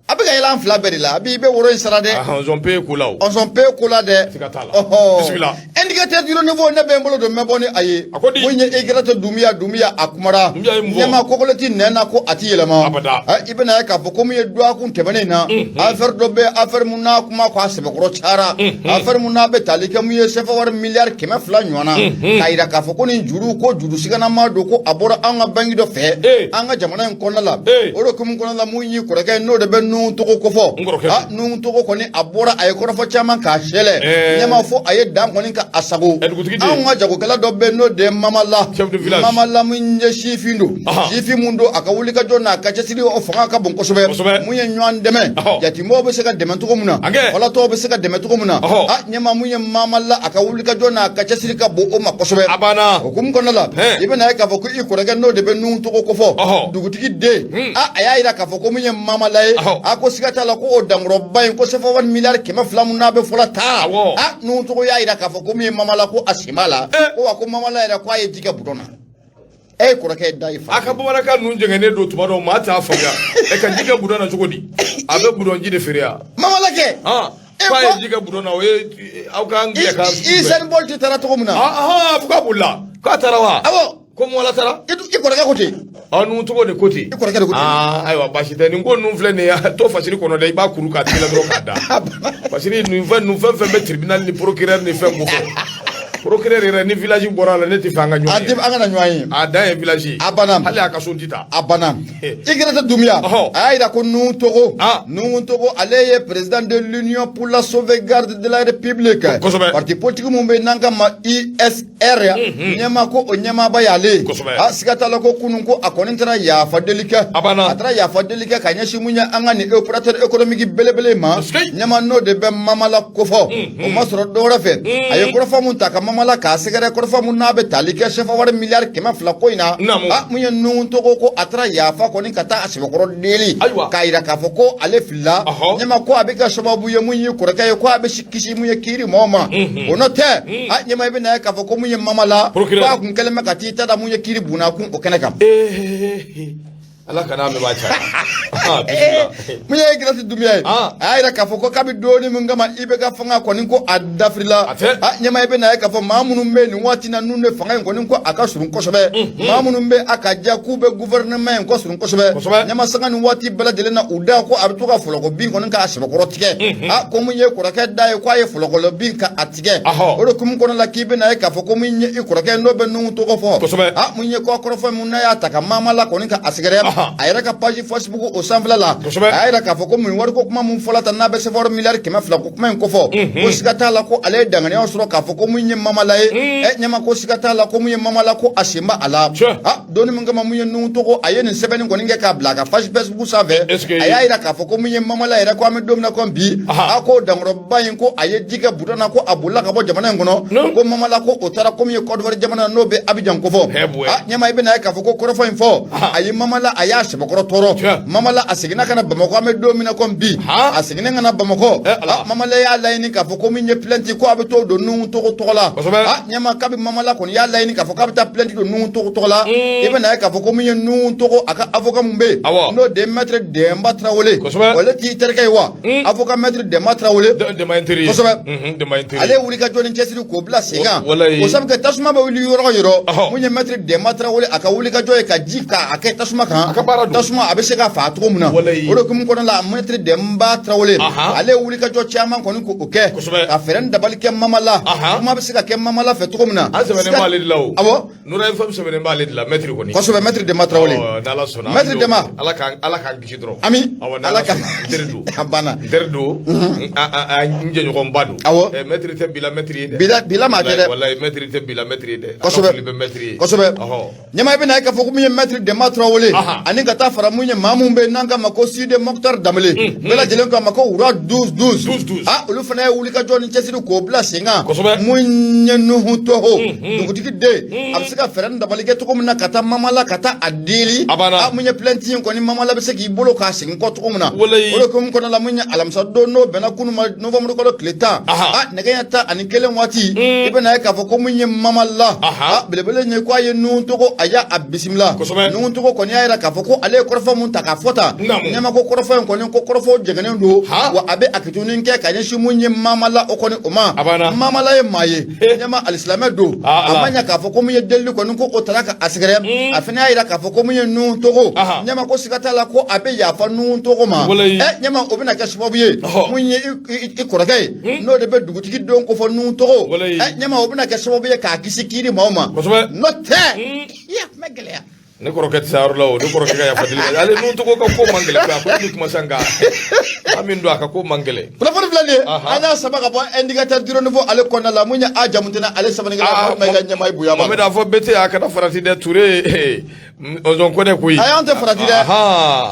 A bɛ ka yɛlɛ an fila bɛɛ de la. A b'i bɛ woro in sara dɛ. Ɔnzɔn pe ko la o. Ɔnzɔn pe ko la dɛ. Siga t'a la. Ɔhɔ. Bisimila. Indicateur du renouveau, ne bɛ n bolo don n bɛ bɔ ni a ye. A ko di? Mun ye Igrate Dunbiya, Dunbiya a kumara. Dunbiya ye mun fɔ? Ɲɛma kɔkɔlɛti nɛn na ko a ti yɛlɛma. Abada. I bɛna ye k'a fɔ ko mun ye dɔgɔkun tɛmɛnen in na. Affaire dɔ bɛ, affaire mun n'a kuma ko a sɛbɛkɔrɔ cayara. Affaire mun n'a bɛ tali kɛ mun ye CFA wari miliyari 200 ɲɔgɔn na. K'a yira k'a fɔ ko nin juru ko juru siganama don, ko a bɔra an ka banki dɔ fɛ. An ka jamana in kɔnɔna la. O de hukumu kɔnɔna la, mun y'i kɔrɔkɛ ye n'o de bɛ Nuhu Togo kofɔ. N kɔrɔkɛ. Nuhu Togo kɔni a bɔra a ye kɔrɔfɔ caman k'a sɛlɛ. Ɲɛma fo a ye dan kɔni ka a sago. Dugutigi den. Anw ka jagokɛla dɔ bɛ yen n'o de ye Mamala. Chef de village. Mamala mun ye sifin don. Sifin mun don, a ka wulikajɔ n'a ka cɛsiri o fanga ka bon kosɛbɛ. Kosɛbɛ. Mun ye ɲɔgɔn dɛmɛ. Jatimɔgɔw bɛ se ka dɛmɛ cogo min na. Ankɛ. Falatɔw bɛ se ka dɛmɛ cogo min na. Ɲɛma mun ye Mamala, a ka wulikajɔ n'a ka cɛsiri ka bon o ma kosɛbɛ. A banna. O hukumu kɔnɔna la, i bɛna ye k'a fɔ ko i kɔrɔkɛ n'o de bɛ Nuhu Togo kofɔ. Dugutigi den. A y'a yira k'a fɔ ko mun ye Mamala ye. A ko siga t'a la ko o dankɔrɔba in ko CFA wari miliyari 200 mun n'a bɛ fɔla taa. Nuhu Togo y'a yira k'a fɔ ko mun ye Mamala ko a sen b'a la. Ko wa ko Mamala yɛrɛ ko a ye ji kɛ budɔn na. E kɔrɔkɛ ye da ye fa. A ka bamanankan ninnu jɛngɛnnen don tuma dɔw, maa t'a faamuya. Ka ji kɛ budɔn na cogo di? A bɛ budɔn ji de feere yan. Mamala kɛ. K'a ye ji kɛ budɔn na, o ye aw k'an gɛn ka. Usain Bolt taara cogo min na. Fo k'a bolila. K'a taara wa? Awɔ. Ko Mamala taara? I kɔrɔkɛ ko ten. Nuhu Togo de ko ten. I kɔrɔkɛ de ko ten. Ayiwa baasi tɛ, nin ko ninnu filɛ nin ye, to fasiri kɔnɔ dɛ, i b'a kuru k'a tigi la dɔrɔn k'a da. Fasiri nin fɛn ninnu fɛn fɛn bɛ tribunal ni procureur ni fɛn ko fɔ. Procureur yɛrɛ ni village bɔra a la, ne tɛ fɛ an ka ɲɔgɔn ye. An kana ɲɔgɔn ye. A dan ye village ye. A banna. Hali a ka so n tɛ taa. A banna. Igrata Doumbia. A y'a yira ko Nuhu Togo. Nuhu Togo ale ye président de l'Union pour la sauvegarde de la République. Kosɛbɛ. Parti politique mun bɛ yen n'an k'a ma USR. Ɲɛmaa ko o ɲɛmaaba y'ale ye. Kosɛbɛ. Siga t'a la ko kunun ko a kɔni taara yafa deli kɛ. A banna. A taara yafa deli kɛ ka ɲɛsin mun ye an ka nin opérateur économique belebele ma. Ɲɛmaa n'o de bɛ Mamala kofɔ. O ma sɔrɔ dɔwɛrɛ fɛ. A ye kɔrɔfɔ mun ta ka Mamala k'a sɛgɛrɛ, kɔrɔfɔ mun n'a bɛ tali kɛ CFA wari miliyari 200 ko in na. Mun ye Nuhu Togo ko a taara yafa kɔni ka taa a sɛbɛkɔrɔ deli. K'a yira k'a fɔ ko ale filila. Ɲɛma ko a bɛ kɛ sababu ye mun ye kɔrɔkɛ ye ko a bɛ kisi mun ye kiiri mɔgɔw ma. O n'o tɛ. Ɲɛma i bɛna ye k'a fɔ ko mun ye Mamala. Procureur. K'a kun kɛlen bɛ ka t'i ta da mun ye kiiri bunakun o kɛnɛ kan. Ala kana mɛn b'a caya. Bisimila. Mun ye Igrati Doumbia ye. A y'a yira k'a fɔ ko kabi doni min kama i bɛ ka fanga kɔni ko a dafirila. A tɛ. Ɲɛma i bɛna ye k'a fɔ maa minnu bɛ nin waati na n'u de fanga in kɔni ko a ka surun kosɛbɛ. Maa minnu bɛ a ka diya k'u bɛ gouvernement in kɔ surun kosɛbɛ. Kosɛbɛ. Ɲɛma sanga nin waati bɛɛ lajɛlen na u da ko a bɛ to ka fɔlɔkɔ bin kɔni k'a sɛbɛkɔrɔ tigɛ. Ko mun ye kɔrɔkɛ da ye k'a ye fɔlɔkɔlɔ bin ka a tigɛ. O de hukumu kɔnɔ la k'i bɛna ye k'a fɔ ko mun ye i kɔrɔkɛ n'o bɛ Nuhu Togo fɔ. Kosɛbɛ. Mun ye kɔ kɔrɔfɔ mun n'a y'a ta ka Mamala kɔni ka a sɛgɛrɛ. A yɛrɛ ka page Facebook o sanfɛla la, a y'a yira k'a fɔ ko mun wariko kuma mun fɔla tan, n'a bɛ CFA miliyari 200 ko kuma in kofɔ, ko siga t'a la ko ale ye danganiya sɔrɔ k'a fɔ ko mun ye Mamala ye. Ɛ ɲɛma, ko siga t'a la ko mun ye Mamala, ko a sen b'a la. A donni min kama, mun ye Nuhu Togo, a ye nin sɛbɛnni kɔni kɛ k'a bila a ka page Facebook sanfɛ, a y'a yira k'a fɔ ko mun ye Mamala yɛrɛ, ko an bɛ don min na ko bi, a ko dankɔrɔba in, ko a ye ji kɛ bidɔn na, ko a bolila ka bɔ jamana in kɔnɔ, ko Mamala ko o taara ko min ye Côte d'Ivoire jamana, n'o bɛ Abidjan kofɔ. A ɲɛma, i bɛna ye k'a fɔ ko kɔrɔfɔ in fɔ, a ye Mamala, a y'a sɛbɛkɔrɔ tɔɔrɔ. Mamala a seginna ka na Bamakɔ, an bɛ don min na ko bi, a seginna ka na Bamakɔ. Mamala y'a laɲini k'a fɔ ko min ye plainte, ko a bɛ t'o don Nuhu Togo tɔgɔ la. A ɲɛma, kabi Mamala kɔni y'a laɲini k'a fɔ k'a bɛ taa plainte don Nuhu Togo tɔgɔ la, i bɛna ye k'a fɔ ko min ye Nuhu Togo, a ka avocat mun bɛ yen, n'o de ye maître Demba Traoré, ale t'i terikɛ ye wa? Avocat maître Demba Traoré, kosɛbɛ, ale ye wulikajɔ ni cɛsiri k'o bila sen kan. O sabu kɛ tasuma bɛ wuli yɔrɔ o yɔrɔ, mun ye maître Demba Traoré, a ka wulikajɔ ye ka ji k'a kɛ tasuma kan, tasuma a bɛ se ka faa cogo min na. O de hukumu kɔnɔna la, maître Demba Traoré, ale ye wulikajɔ caman kɔni k'o kɛ ka fɛɛrɛ ni dabali kɛ Mamala, kuma bɛ se ka kɛ Mamala fɛ cogo min na. An sɛbɛnnen b'ale de la o. Awɔ. Nura FM sɛbɛnnen b'ale de la, maître kɔni. Kosɛbɛ, maître Demba Traoré. N'Ala sɔnna. Maître Demba. Ala k'an kisi dɔrɔn. Ami. Ala ka n teri don. A banna. N teri don. N jɛɲɔgɔnba don. Awɔ. Maître tɛ bila maître ye dɛ. Bila bila maa tɛ dɛ. Walayi, maître tɛ bila maître ye dɛ. Kosɛbɛ. An ka foli bɛ maître ye. Kosɛbɛ. Ɲɛma, i bɛna ye k'a fɔ ko min ye maître Demba Traoré, ani ka taa fara mun ye maa mun bɛ yen n'an k'a ma ko Sidi Mokhtar Danbele, bɛɛ lajɛlen k'a ma ko Wura 12 12. 12 12. A olu fana ye wulikajɔ ni cɛsiri k'o bila sen kan. Kosɛbɛ. Mun ye Nuhu Togo, dugutigi den, a bɛ se ka fɛɛrɛ ni dabali kɛ cogo min na ka taa Mamala, ka taa a deli. A banna. A mun ye plainte in kɔni, Mamala bɛ se k'i bolo k'a segin kɔ cogo min na. Walayi. O de hukumu kɔnɔna la, mun ye alamisa don, n'o bɛnna kunun ma, novembre kalo tile 10, a nɛgɛ ɲɛ 11 waati, i bɛna ye k'a fɔ ko mun ye Mamala, a belebele ye ko a ye Nuhu Togo, a y'a bisimila. Nuhu Togo kɔni y'a yira k'a fɔ ko ale ye kɔrɔfɔ mun ta k'a fɔ tan, ɲɛma, ko kɔrɔfɔ in kɔni, ko kɔrɔfɔ jɛngɛnnen don, wa a bɛ a kituni kɛ ka ɲɛsin mun ye Mamala, o kɔni o ma. A banna. Mamala ye maa ye, ɲɛma, alisilamɛ don, a ma ɲɛ k'a fɔ ko mun ye delili kɔni, ko o taara ka a sɛgɛrɛ. A fana y'a yira k'a fɔ ko mun ye Nuhu Togo, ɲɛma, ko siga t'a la ko a bɛ yafa Nuhu Togo ma. Ɛ ɲɛma, o bɛna kɛ sababu ye, mun ye i kɔrɔkɛ ye, n'o de bɛ dugutigi don ko fɔ Nuhu Togo, ɛ ɲɛma, o bɛna kɛ sababu ye k'a kisi kiiri maaw ma. N'o tɛ, i y'a kuma gɛlɛya. Ne kɔrɔkɛ tɛ se yɔrɔ la o, ne kɔrɔkɛ ka yafa deli ale Nuhu Togo ka ko man gɛlɛn koyi. A ko ne kuma sisan nka an min don, a ka ko man gɛlɛn. Kunnafoni filɛ nin ye, an y'a sama ka bɔ Indicateur du Renouveau ale kɔnɔna la. Mun ye a jamu tɛna ale sɛbɛnnikɛla ma, i ka ɲɛmaa ye bonya b'a la. Mohamed, a fɔ BT a kana farati dɛ, Touré Ɔnzɔn Kɔnɛ koyi. Ayi, an tɛ farati dɛ,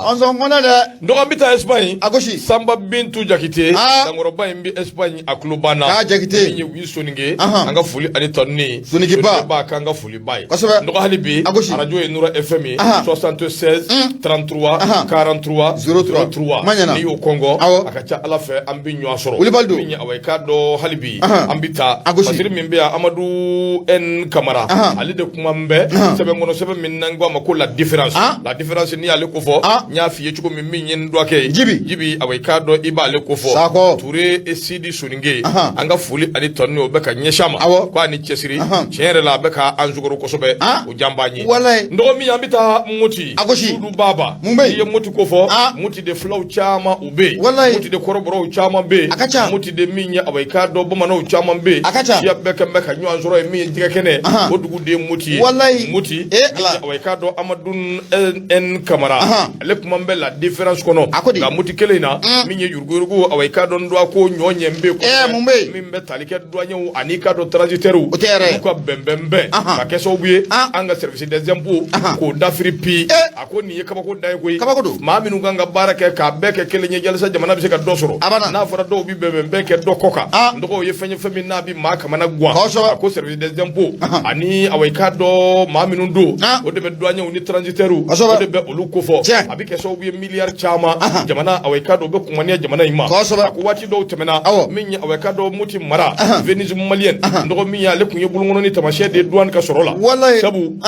Ɔnzɔn Kɔnɛ dɛ. Dɔgɔ, an bɛ taa Espagne. A gosi. Sanba Bintu Jakite, dankɔrɔba in bɛ Espagne, a tulo b'an na. K'a Jakite. Min ye wi Soninke, an ka foli ani tanuni. Soninkeba. Ba k'an ka foli b'a ye. Kosɛbɛ. Dɔgɔ, hali bi. A gosi. Arajo ye Nura FM ye. 76 33 43 03. 03. Ma ɲɛna. N'i y'o kɔngɔ. Awɔ. A ka ca Ala fɛ, an bɛ ɲɔgɔn sɔrɔ. Wulibali don. Min ye awa, i k'a dɔn hali bi. An bɛ taa. A gosi. Fasiri min bɛ yan, Amadu N Kamara. Ale de kuma n bɛ. Sɛbɛn kɔnɔ, sɛbɛn min n'an ko a ma ko La Différence. La Différence, n'i y'ale ko fɔ. N y'a f'i ye cogo min, min ye n dɔgɔkɛ ye. Jibi. Jibi, awa, i k'a dɔn i b'ale ko fɔ. Sakɔ. Touré Sidi Soninke. An ka foli ani tanuni, o bɛ ka ɲɛsin a ma. Awɔ. K'a ni cɛsiri. Tiɲɛ yɛrɛ la, a bɛ ka an sukaro kosɛbɛ. O jan b'an ye. Walayi. N dɔgɔ min, an bɛ taa Moti. A gosi. Sudu Baba. Mun bɛ yen? N'i ye Moti ko fɔ. Moti de fulaw caman u bɛ yen. Walayi. Moti de kɔrɔbɔrɔw caman bɛ yen. A ka ca. Moti de min ye awa, i k'a dɔn bamananw caman bɛ yen. A ka ca. Siya bɛɛ kɛn bɛ ka ɲɔgɔn sɔrɔ yen, min ye jɛgɛ kɛnɛ. O dugu de ye Moti ye. Walayi. Moti. Eh Ala. Awa, i k'a dɔn Amadu N Kamara. Ale kuma bɛ La Différence kɔnɔ. A ko di? Nka Moti kelen in na. Min ye yuruguyurugu, awa, i k'a dɔn dɔgɔ ko ɲɔ ɲɛ bɛ yen. Ɛɛ, mun bɛ yen? Min bɛ tali kɛ douaniers ani i k'a dɔn transitaires. O tɛ yɛrɛ. Olu ka bɛnbɛnbɛn. Ka kɛ sababu ye. An ka service des impôts. K'o dafiri pi. A ko nin ye kabako dan ye koyi. Kabako don. Maa minnu kan ka baara kɛ k'a bɛɛ kɛ kelen ye jalisa, jamana bɛ se ka dɔ sɔrɔ. A banna. N'a fɔra dɔw bɛ bɛnbɛnbɛn kɛ dɔ kɔ kan. N dɔgɔw ye fɛn ye, fɛn min n'a bɛ maa kamana gan. Kosɛbɛ. A ko service des impôts ani awa, i k'a dɔn maa minnu don. O de bɛ douaniers ni transitaires. Kosɛbɛ. O de bɛ olu kofɔ. Tiɲɛ. A bɛ kɛ sababu ye miliyari caman. Jamana, awa, i k'a dɔn o bɛ kumaniya jamana in ma. Kosɛbɛ. A ko waati dɔw tɛmɛna. Awɔ. Min ye awa, i k'a dɔn Moti mara. Venise malienne. N dɔgɔ min ye ale tun ye bolonkɔnɔni taamasiyɛn de ye douane ka sɔrɔ la. Walayi. Sabu.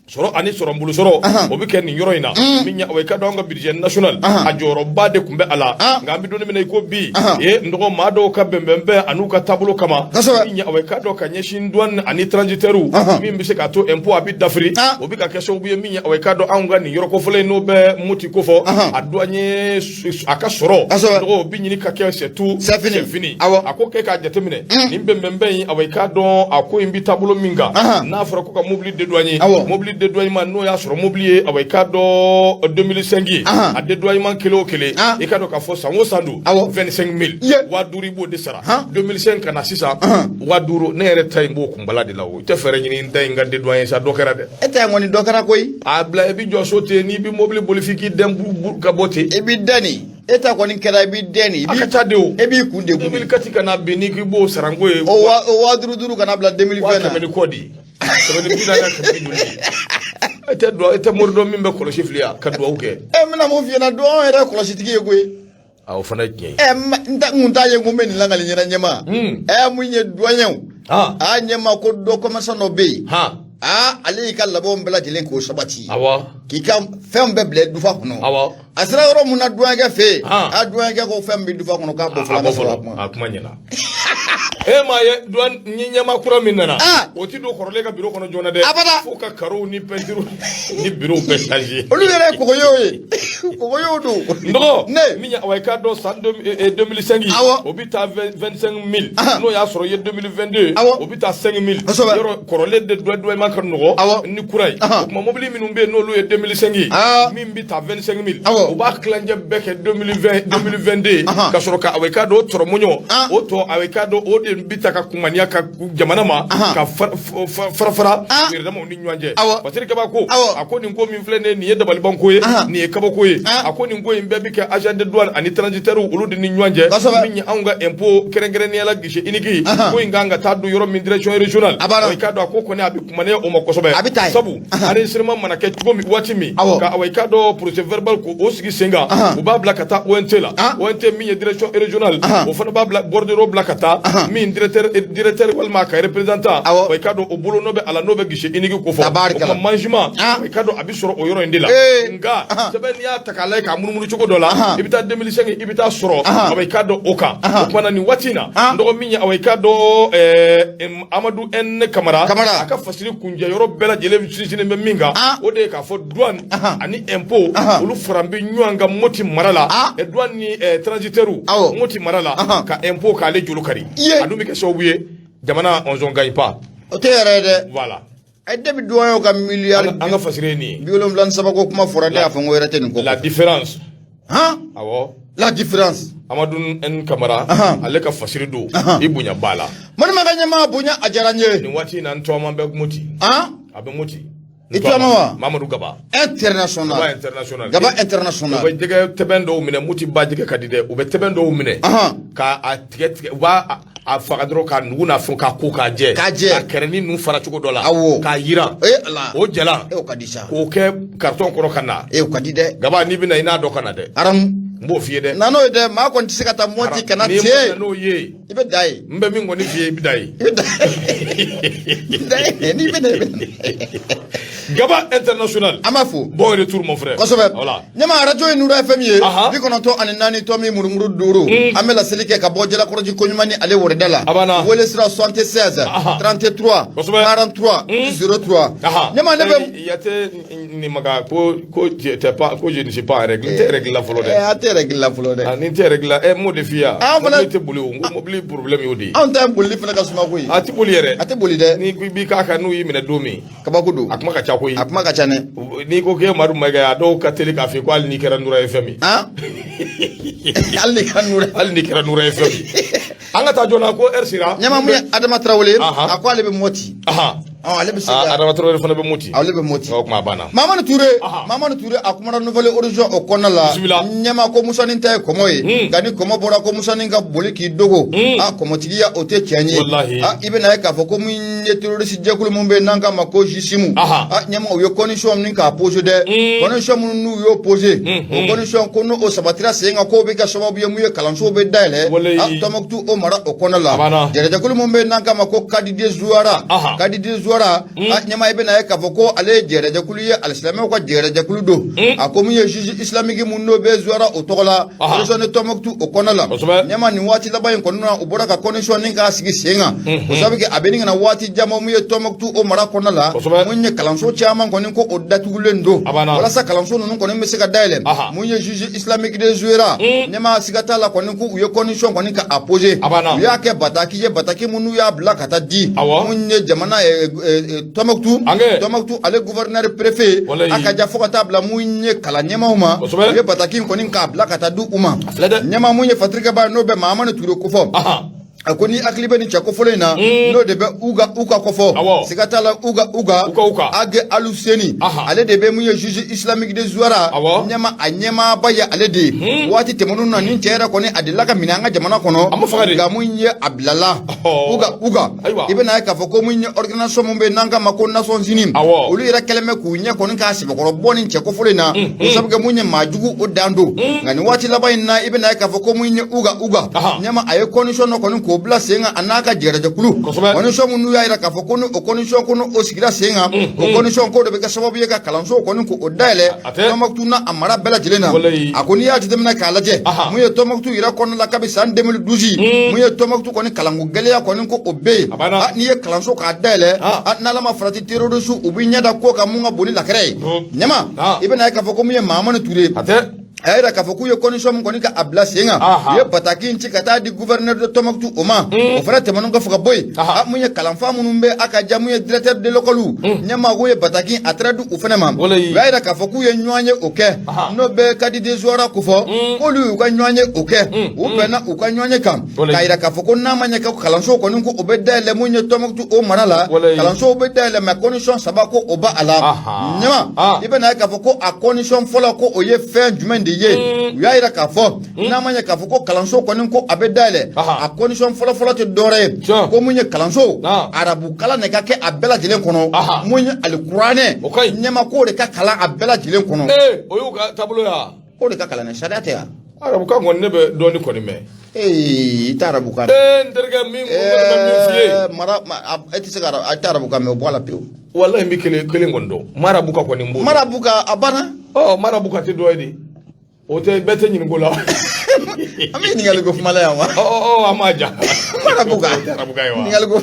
Sɔrɔ ani sɔrɔbolo sɔrɔ, o bɛ kɛ nin yɔrɔ in na. Min ye awa, i k'a dɔn an ka budget national, a jɔyɔrɔba de tun bɛ a la. Nka an bɛ don min na i ko bi, ee n dɔgɔ, maa dɔw ka bɛnbɛnbɛn an'u ka taabolo kama, min ye awa, i k'a dɔn ka ɲɛsin douane ani transitaires, min bɛ se k'a to impôt a bɛ dafiri, o bɛ ka kɛ sababu ye min ye awa, i k'a dɔn anw ka nin yɔrɔ kofɔlen in, n'o bɛ Moti kofɔ, a douanier a ka sɔrɔ, dɔgɔ, o bɛ ɲini ka kɛ c'est tout, c'est fini, c'est fini. Awɔ. A ko k'e k'a jateminɛ nin bɛnbɛnbɛn in, awa, i k'a dɔn a ko in bɛ taabolo min kan, n'a fɔra ko ka mobili dédouaner, mobili dédouanement n'o y'a sɔrɔ mobili ye, awa, i k'a dɔn 2005 ye, a dédouanement kelen o kelen, i k'a dɔn k'a fɔ san o san don, 25 000, 5000, i b'o de sara. 2005 ka na sisan, 5000. Ne yɛrɛ ta in b'o kunbala de la. O i tɛ fɛɛrɛ ɲini n ta in ka dédouaner sa, dɔ kɛra dɛ. E ta in kɔni, dɔ kɛra koyi. A bila, i bɛ jɔ so ten, n'i bɛ mobili boli f'i k'i dɛn ka bɔ ten. I b'i dɛn nin, e ta kɔni kɛra i b'i dɛn nin. A ka ca de o. E b'i kun degun. 2004 ka na bin, n'i k'i b'o sara n ko ye. O 5000 kana bila 2020 na. 100 ni kɔ de, 140, 100 ni joli. E tɛ duwawu, e tɛ mori dɔn min bɛ kɔlɔsi fili yan ka duwawu kɛ. E bɛna mun f'i ɲɛna? Duwawu yɛrɛ ye kɔlɔsitigi ye koyi. A, o fana ye tiɲɛ ye. Ɛ, n kun t'a ye ko n bɛ nin lakali ɲɛna ɲɛma. Ɛ, mun ye duwanyɛw. A ɲɛma, ko dɔ commerçant dɔ bɛ yen. Aa, ale y'i ka labɛnw bɛɛ lajɛlen k'o sabati. K'i ka fɛnw bɛɛ bila dufa kɔnɔ. A sera yɔrɔ mun na duwankɛ fɛ yen, a duwankɛ ko fɛn bɛ dufa kɔnɔ, k'a bɔ fɔlɔ, a sɔrɔ a kuma. A kuma ɲɛna. E m'a ye, douane ni ɲɛmaa kura min nana, o ti don kɔrɔlen ka biro kɔnɔ joona dɛ. Abada. Fo ka carreaux ni peinture ni bureau bɛɛ changer. Olu yɛrɛ ye kɔgɔyew ye, kɔgɔyew don. N dɔgɔ ne min ye, awa, i k'a dɔn san 2005, o bɛ taa 25 000. N'o y'a sɔrɔ i ye 2022, o bɛ taa 5 000. Yɔrɔ kɔrɔlen de dédouanement ka nɔgɔ ni kura ye. O tuma mobili minnu bɛ yen n'olu ye 2005 ye, min bɛ taa 25 000, u b'a tilancɛ bɛɛ kɛ 2020, 2022, ka sɔrɔ ka, awa, i k'a dɔn o tɔrɔmɔɲɔ, o tɔ, awa, i k'a dɔn o de bɛ ta ka kumaniya ka jamana ma ka fara fara yɛrɛdamaw ni ɲɔgɔn cɛ. Patiri Kaba ko, a ko nin ko min filɛ nin ye, nin ye dabalibanko ye, nin ye kabako ye. A ko nin ko in bɛɛ bɛ kɛ agent de douane ani transitaire olu de ni ɲɔgɔn cɛ. Min ye anw ka impôt, kɛrɛnkɛrɛnnenya la guichet unique ko in kan ka taa don yɔrɔ min, direction régionale, i k'a dɔn a ko kɔni a bɛ kumaniya o ma kosɛbɛ. A bɛ taa yen. Sabu enregistrement mana kɛ cogo min, waati min ka, awa, i k'a dɔn procès verbal ko o sigi sen kan, u b'a bila ka taa ONT la. ONT min ye direction régionale, o fana b'a bila bordereau bila ka taa min directeur walima a ka représentant, wa i k'a dɔn o bolo n'o bɛ a la, n'o bɛ guichet unique ko fɔ. O tuma manquement, i k'a dɔn a bɛ sɔrɔ o yɔrɔ in de la. Nka sɛbɛn, n'i y'a ta k'a lajɛ k'a munumunu cogo dɔ la, i bɛ taa 2005, i bɛ taa sɔrɔ, awa, i k'a dɔn o kan. O tuma na nin waati in na, n dɔgɔ min ye, awa, i k'a dɔn Amadu N Kamara, a ka fasiri kunjɛ yɔrɔ bɛɛ lajɛlen sinsinnen bɛ min kan, o de ye k'a fɔ douane ani impôt olu fara bɛ ɲɔgɔn kan Moti mara la, douane ni transitaire Moti mara la, ka impôt k'ale jolo kari. A dun bɛ kɛ sababu ye jamana on gagne pas. O tɛ yɛrɛ ye dɛ. Voilà. Ɛ, depuis douane ka miliyari an ka fasiri ye nin ye. 73 ko kuma fɔra, ne y'a fɔ n ko yɛrɛ tɛ nin ko. La différence. Han. Awɔ. La différence. Amadu N Kamara, ale ka fasiri don, i bonya b'a la. Manimakɛ ɲɛmaa, bonya a diyara n ye. Nin waati in na, n tɔgɔma bɛ Moti. A bɛ Moti. I tɔgɔma wa? Mamadu Gaba. International. Gaba international. Gaba international. U bɛ jɛgɛ tɛbɛn dɔw minɛ Moti, ba jɛgɛ ka di dɛ. U bɛ tɛbɛn dɔw minɛ k'a tigɛ tigɛ, u b'a a faga dɔrɔn k'a nugu n'a fɛn k'a ko k'a jɛ. K'a jɛ. Ka kɛrɛnin ninnu fara cogo dɔ la. K'a yiran. Ee Ala. O jalan. E, o ka di sa. K'o kɛ carton kɔnɔ ka na. E, o ka di dɛ. Gaba, n'i bɛna, i n'a dɔn ka na dɛ. Aramu. N b'o f'i ye dɛ. Na n'o ye dɛ, maa kɔni tɛ se ka taa Moti ka na N'i ten. ma na n'o ye. I bɛ da ye. N bɛ min kɔni f'i ye, i bɛ da ye. I bɛ da ye. N'i bɛ na, i bɛ na. Gaba international. An b'a fo. Bon retour, mon frère. Kosɛbɛ. Voilà. Ɲɛma, arajo ye Nura FM ye, 94.5. An bɛ laseli kɛ ka bɔ Jalakɔrɔji koɲuman ni ale wɛrɛda la. A banna. Wele sira 76 33 43 03. Ɲɛma, ne bɛ. Ya tɛ nin maga ko je t'es pas, ko je ne suis pas en règle. N tɛ règle la fɔlɔ dɛ. A tɛ règle la fɔlɔ dɛ. Ni n tɛ règle la, ɛ, m'o de f'i ye. An fana mobili tɛ boli o, n ko mobili problème y'o de ye. Anw ta ye bolili fana ka suma koyi. A tɛ boli yɛrɛ. A tɛ boli dɛ. N'i ko i b'i k'a kan, n'u y'i minɛ don min. Kabako don. A kuma ka ca koyi. A kuma ka ca dɛ. N'i ko k'e Madu Mayiga, a dɔw ka teli k'a fɔ ko hali n'i kɛra Nura FM ye. Hali n'i kɛra Nura. Hali n'i kɛra Nura FM ye. An ka taa joona ko heure sera. Ɲɛma, mun ye Adama Tarawele, a ko ale bɛ Moti. Ale bɛ se ka. Adama Tarawele fana bɛ Moti. Ale bɛ Moti. O kuma banna. Mamadu Ture, Mamadu Ture, a kumana Nouvel Horizon o kɔnɔna la. Bisimila. Ɲɛma ko Musanin ta ye kɔmɔ ye. Nka ni kɔmɔ bɔra ko Musanin ka boli k'i dogo. A kɔmɔtigiya, o tɛ tiɲɛ ye. Walahi. A, i bɛna ye k'a fɔ ko min ye terroriste jɛkulu min bɛ yen n'an k'a ma ko JSIM. A ɲɛma, u ye condition min k'a posé dɛ. Condition minnu n'u y'o posé. O condition ko n'o sabatira sen kan, k'o bɛ kɛ sababu ye mun ye, kalansow bɛ dayɛlɛ. Walahi. A, Tɔnbukutu o mara o kɔnɔna la. A banna. Jɛrɛjɛkulu min bɛ yen n'an k'a ma ko Kadide Zuwara. Kadide Zuwara, a ɲɛma, i bɛna ye k'a fɔ ko ale ye jɛrɛjɛkulu ye, alisilamɛw ka jɛrɛjɛkulu don. A ko min ye juge islamique mun n'o bɛ Zuwara o tɔgɔ la, région de Tɔnbukutu o kɔnɔna la. Ɲɛma, nin waati laban in kɔnɔna na, u bɔra ka condition nin k'a sigi sen kan. O sababu kɛ a bɛ nin ka na waati caman mun ye Tɔnbukutu o mara kɔnɔna la. Mun ye kalanso caman kɔni ko o datugulen don. A banna. Walasa kalanso ninnu kɔni bɛ se ka dayɛlɛ. Mun ye juge islamique de Zuwera. Ɲɛma, siga t'a la kɔni ko u ye condition kɔni ka a posé. A banna. U y'a kɛ bataki ye, bataki minnu y'a bila ka taa di. Awɔ. Mun ye jamana Tɔnbukutu, Tɔnbukutu ale gouverneur préfet, a ka ja fo ka taa bila mun ye kalan ɲɛmaaw ma, u ye bataki in kɔni k'a bila ka taa di u ma. Ɲɛmaa mun ye Fatirikɛba n'o bɛ Mahamani Ture kofɔ, a ko ni hakili bɛ nin cɛ kofɔlen in na, n'o de bɛ Uga Uga kofɔ, siga t'a la Uga Uga Ag Aluseni, ale de bɛ mun ye juge islamique de Zouara ɲɛma, a ɲɛmaaba ye ale de ye. Waati tɛmɛnenw na, nin cɛ yɛrɛ kɔni a delila ka minɛ an ka jamana kɔnɔ, nka mun ye a bilala. Uga Uga, i bɛna ye k'a fɔ ko mun ye organisation mun bɛ yen n'an k'a ma ko Nations Unies, olu yɛrɛ kɛlen bɛ k'u ɲɛ kɔni k'a sɛbɛkɔrɔ bɔ nin cɛ kofɔlen in na, o sabu kɛ mun ye maa jugu o dan don. Nka nin waati laban in na, i bɛna ye k'a fɔ ko mun ye Uga Uga ɲɛma, a ye condition dɔ kɔni k'o bila sen kan a n'a ka jɛrɛjɛkulu, condition mun n'u y'a jira k'a fɔ ko ni o condition ko n'o sigira sen kan, o condition k'o de bɛ kɛ sababu ye ka kalanso kɔni k'o dayɛlɛ Tɔnbukutu n'a a mara bɛɛ lajɛlen na. A ko n'i y'a jateminɛ k'a lajɛ, mun ye Tɔnbukutu yɛrɛ kɔnɔna la kabi san 2012, mun ye Tɔnbukutu kɔni kalanko gɛlɛya kɔni ko o bɛ yen. N'i ye kalanso k'a dayɛlɛ, n'Ala ma farati, terroriste u b'i ɲɛ da ko kan mun ka bon ni lakɛrɛ ye. Ɲɛma, i bɛna ye k'a fɔ ko mun ye Mahamani Ture, a y'a jira k'a fɔ k'u ye condition min kɔni ka a bila sen kan, u ye bataki in ci ka taa di gouverneur de Tombouctou o ma. O fana tɛmɛnen kɔfɛ ka bɔ yen, mun ye kalanfa minnu bɛ a ka ja, mun ye directeur de l'école ɲɛmaa, k'u ye bataki a taara di u fana ma. U y'a jira k'a fɔ k'u ye ɲɔgɔn ye o kɛ, n'o bɛ cadi de Zouara kofɔ, k'olu y'u ka ɲɔgɔn ye o kɛ, u bɛnna u ka ɲɔgɔn ye kan k'a jira k'a fɔ ko n'a ma ɲɛ ko kalanso kɔni ko o bɛ dayɛlɛ mun ye Tombouctou o mara la, kalansow bɛ dayɛlɛ, mais condition saba ko o b'a la. Ɲɛma, i bɛna ye k'a fɔ ko a condition fɔlɔ ko o ye fɛn jumɛn de ye? U y'a jira k'a fɔ n'a ma ɲɛ k'a fɔ ko kalanso kɔni ko a bɛ dayɛlɛ, a condition fɔlɔfɔlɔ tɛ dɔwɛrɛ ye ko mun ye kalanso arabu kalan de ka kɛ a bɛɛ lajɛlen kɔnɔ, mun ye alikuranɛ ɲɛma k'o de ka kalan a bɛɛ lajɛlen kɔnɔ. O y'u ka taabolo ye wa? K'o de ka kalan sariya tɛ yan. Arabukan kɔni ne bɛ dɔɔni kɔni mɛn. Ee, i tɛ arabukan mɛn. Ee, n terikɛ, min bɛ min f'i ye. Mara, e tɛ se ka a tɛ arabukan mɛn, o bɔ a la pewu. Walahi, n bɛ kelen kelen kɔni dɔn, marabuka kɔni n b'o. Marabuka, a banna. Ɔ, marabuka tɛ dɔ ye de, o tɛ bɛɛ tɛ ɲininko la. An bɛ ɲininkali ko kuma la yan wa? Ɔ ɔ, an m'a ja. Marabuka. O tɛ arabukan ye wa? Ɲininkali ko.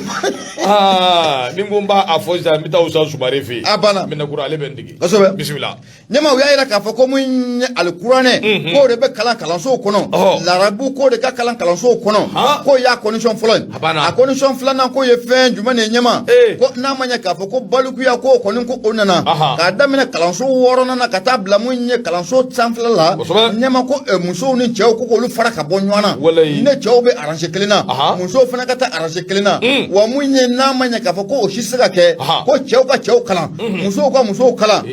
Aa, ni n ko n b'a a fɔ sisan, n bɛ taa Usa Sumare fɛ yen. A banna. N bɛ na kura, ale bɛ n dege. Kosɛbɛ. Bisimila. Ɲɛma, u y'a jira k'a fɔ ko mun ye alikuranɛ k'o de bɛ kalan kalansow kɔnɔ, larabu k'o de ka kalan kalansow kɔnɔ, k'o y'a condition fɔlɔ ye. A condition filanan k'o ye fɛn jumɛn de ye? Ɲɛma, ko n'a ma ɲɛ k'a fɔ ko balikuya k'o kɔni ko o nana k'a daminɛ kalanso wɔɔrɔnan na ka taa bila mun ye kalanso sanfɛla la, ɲɛma, ko musow ni cɛw ko k'olu fara ka bɔ ɲɔgɔn na, ne cɛw bɛ rangée kelen na, musow fana ka taa rangée kelen na. Wa mun ye n'a ma ɲɛ k'a fɔ ko o si tɛ se ka kɛ, ko cɛw ka cɛw kalan, musow ka musow kalan.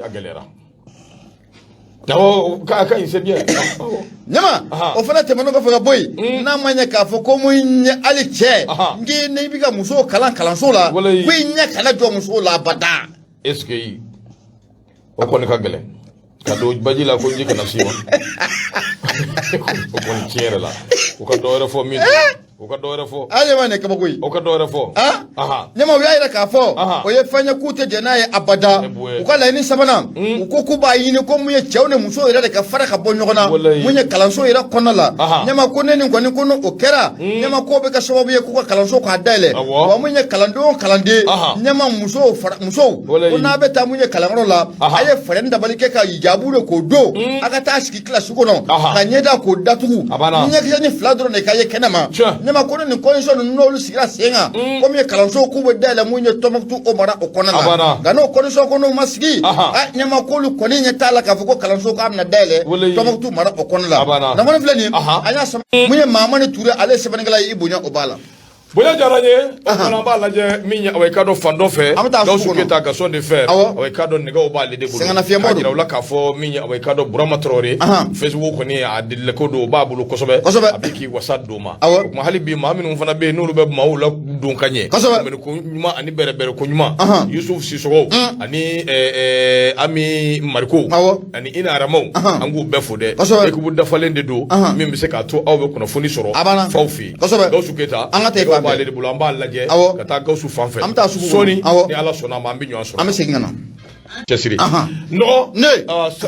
A gɛlɛyara. Awɔ, k'a ka ɲi, c'est bien. Ɲama, o fana tɛmɛnen kɔfɛ ka bɔ yen, n'a ma ɲɛ k'a fɔ ko mun ye hali cɛ n k'i n'i bɛ ka musow kalan kalanso la, ko i ɲɛ kana jɔ musow la abada. Est ce que o kɔni ka gɛlɛn ka don baji la ko ji kana s'i ma? O kɔni, tiɲɛ yɛrɛ la, u ka dɔ wɛrɛ fɔ min, u ka dɔ wɛrɛ fɔ. A ɲɛma, nin ye kabako ye. O ka dɔ wɛrɛ fɔ. Ɲɛma, u y'a yira k'a fɔ o ye fɛn ye k'u tɛ jɛn n'a ye abada. U ka laɲini sabanan, u ko k'u b'a ɲini ko mun ye cɛw ni musow yɛrɛ de ka fara ka bɔ ɲɔgɔn na mun ye kalanso yɛrɛ kɔnɔna la. Ɲɛma, ko ne nin kɔni ko n'o kɛra, ɲɛma, k'o bɛ kɛ sababu ye k'u ka kalanso k'a dayɛlɛ. Wa mun ye kalanden o kalanden, ɲɛma, musow fara musow ko n'a bɛ taa mun ye kalanyɔrɔ la, a ye fɛɛrɛ ni dabali kɛ ka hijabu de k'o don, a ka taa sigi kilasi kɔnɔ ka ɲɛda k'o datugu, ɲɛkisɛ ni fila dɔrɔn de ka ye kɛnɛma. Ɲɛma, ko ni nin condition ninnu n'olu sigira sen kan, ko min ye kalanso k'u bɛ dayɛlɛ mun ye Tɔnbukutu o mara o kɔnɔna la. Nka n'o condition ko n'o ma sigi, ɲɛma, k'olu kɔni ɲɛ t'a la k'a fɔ ko kalanso k'a bɛna dayɛlɛ Tɔnbukutu mara o kɔnɔna la. Kunnafoni filɛ nin ye, an y'a sɛbɛn mun ye Mahamani Ture, ale ye sɛbɛnnikɛla ye, i bonya o b'a la. Bonya diyara n ye. O fana, an b'a lajɛ min ye, awa, i k'a dɔn fan dɔ fɛ, An bɛ taa Gawusu sugu kɔnɔ. Keyita, Gaston de Fer, awa, i k'a dɔn nɛgɛw b'ale de bolo. Sɛgɛnnafiɲɛbɔ K'a don. jira u la k'a fɔ min ye, awa, i k'a dɔn Burama Traoré, Facebook kɔni a delilako don, o b'a bolo kosɛbɛ. A bɛ k'i wasa don ma. O tuma, hali bi maa minnu fana bɛ yen n'olu bɛ maaw la don ka ɲɛ, kunbɛnni ko ɲuman ani bɛrɛbɛrɛ ko ɲuman, Yusuf Sisɔgɔ ani Ami Mariko ani Ina Aramaw, an k'u bɛɛ fo dɛ. Équipe dafalen de don min bɛ se k'a to aw bɛ kunnafoni sɔrɔ A banna. faw fɛ yen. Gawusu Keyita, An ka taa nɛgɛw fan fɛ. b'ale de bolo, an b'a lajɛ ka taa Gawusu fan fɛ. An bɛ taa sugu kɔnɔ. Sɔɔni, ni Ala sɔnna a ma, an bɛ ɲɔgɔn sɔrɔ. An bɛ segin ka na. Cɛsiri. Nɔgɔ. Ne.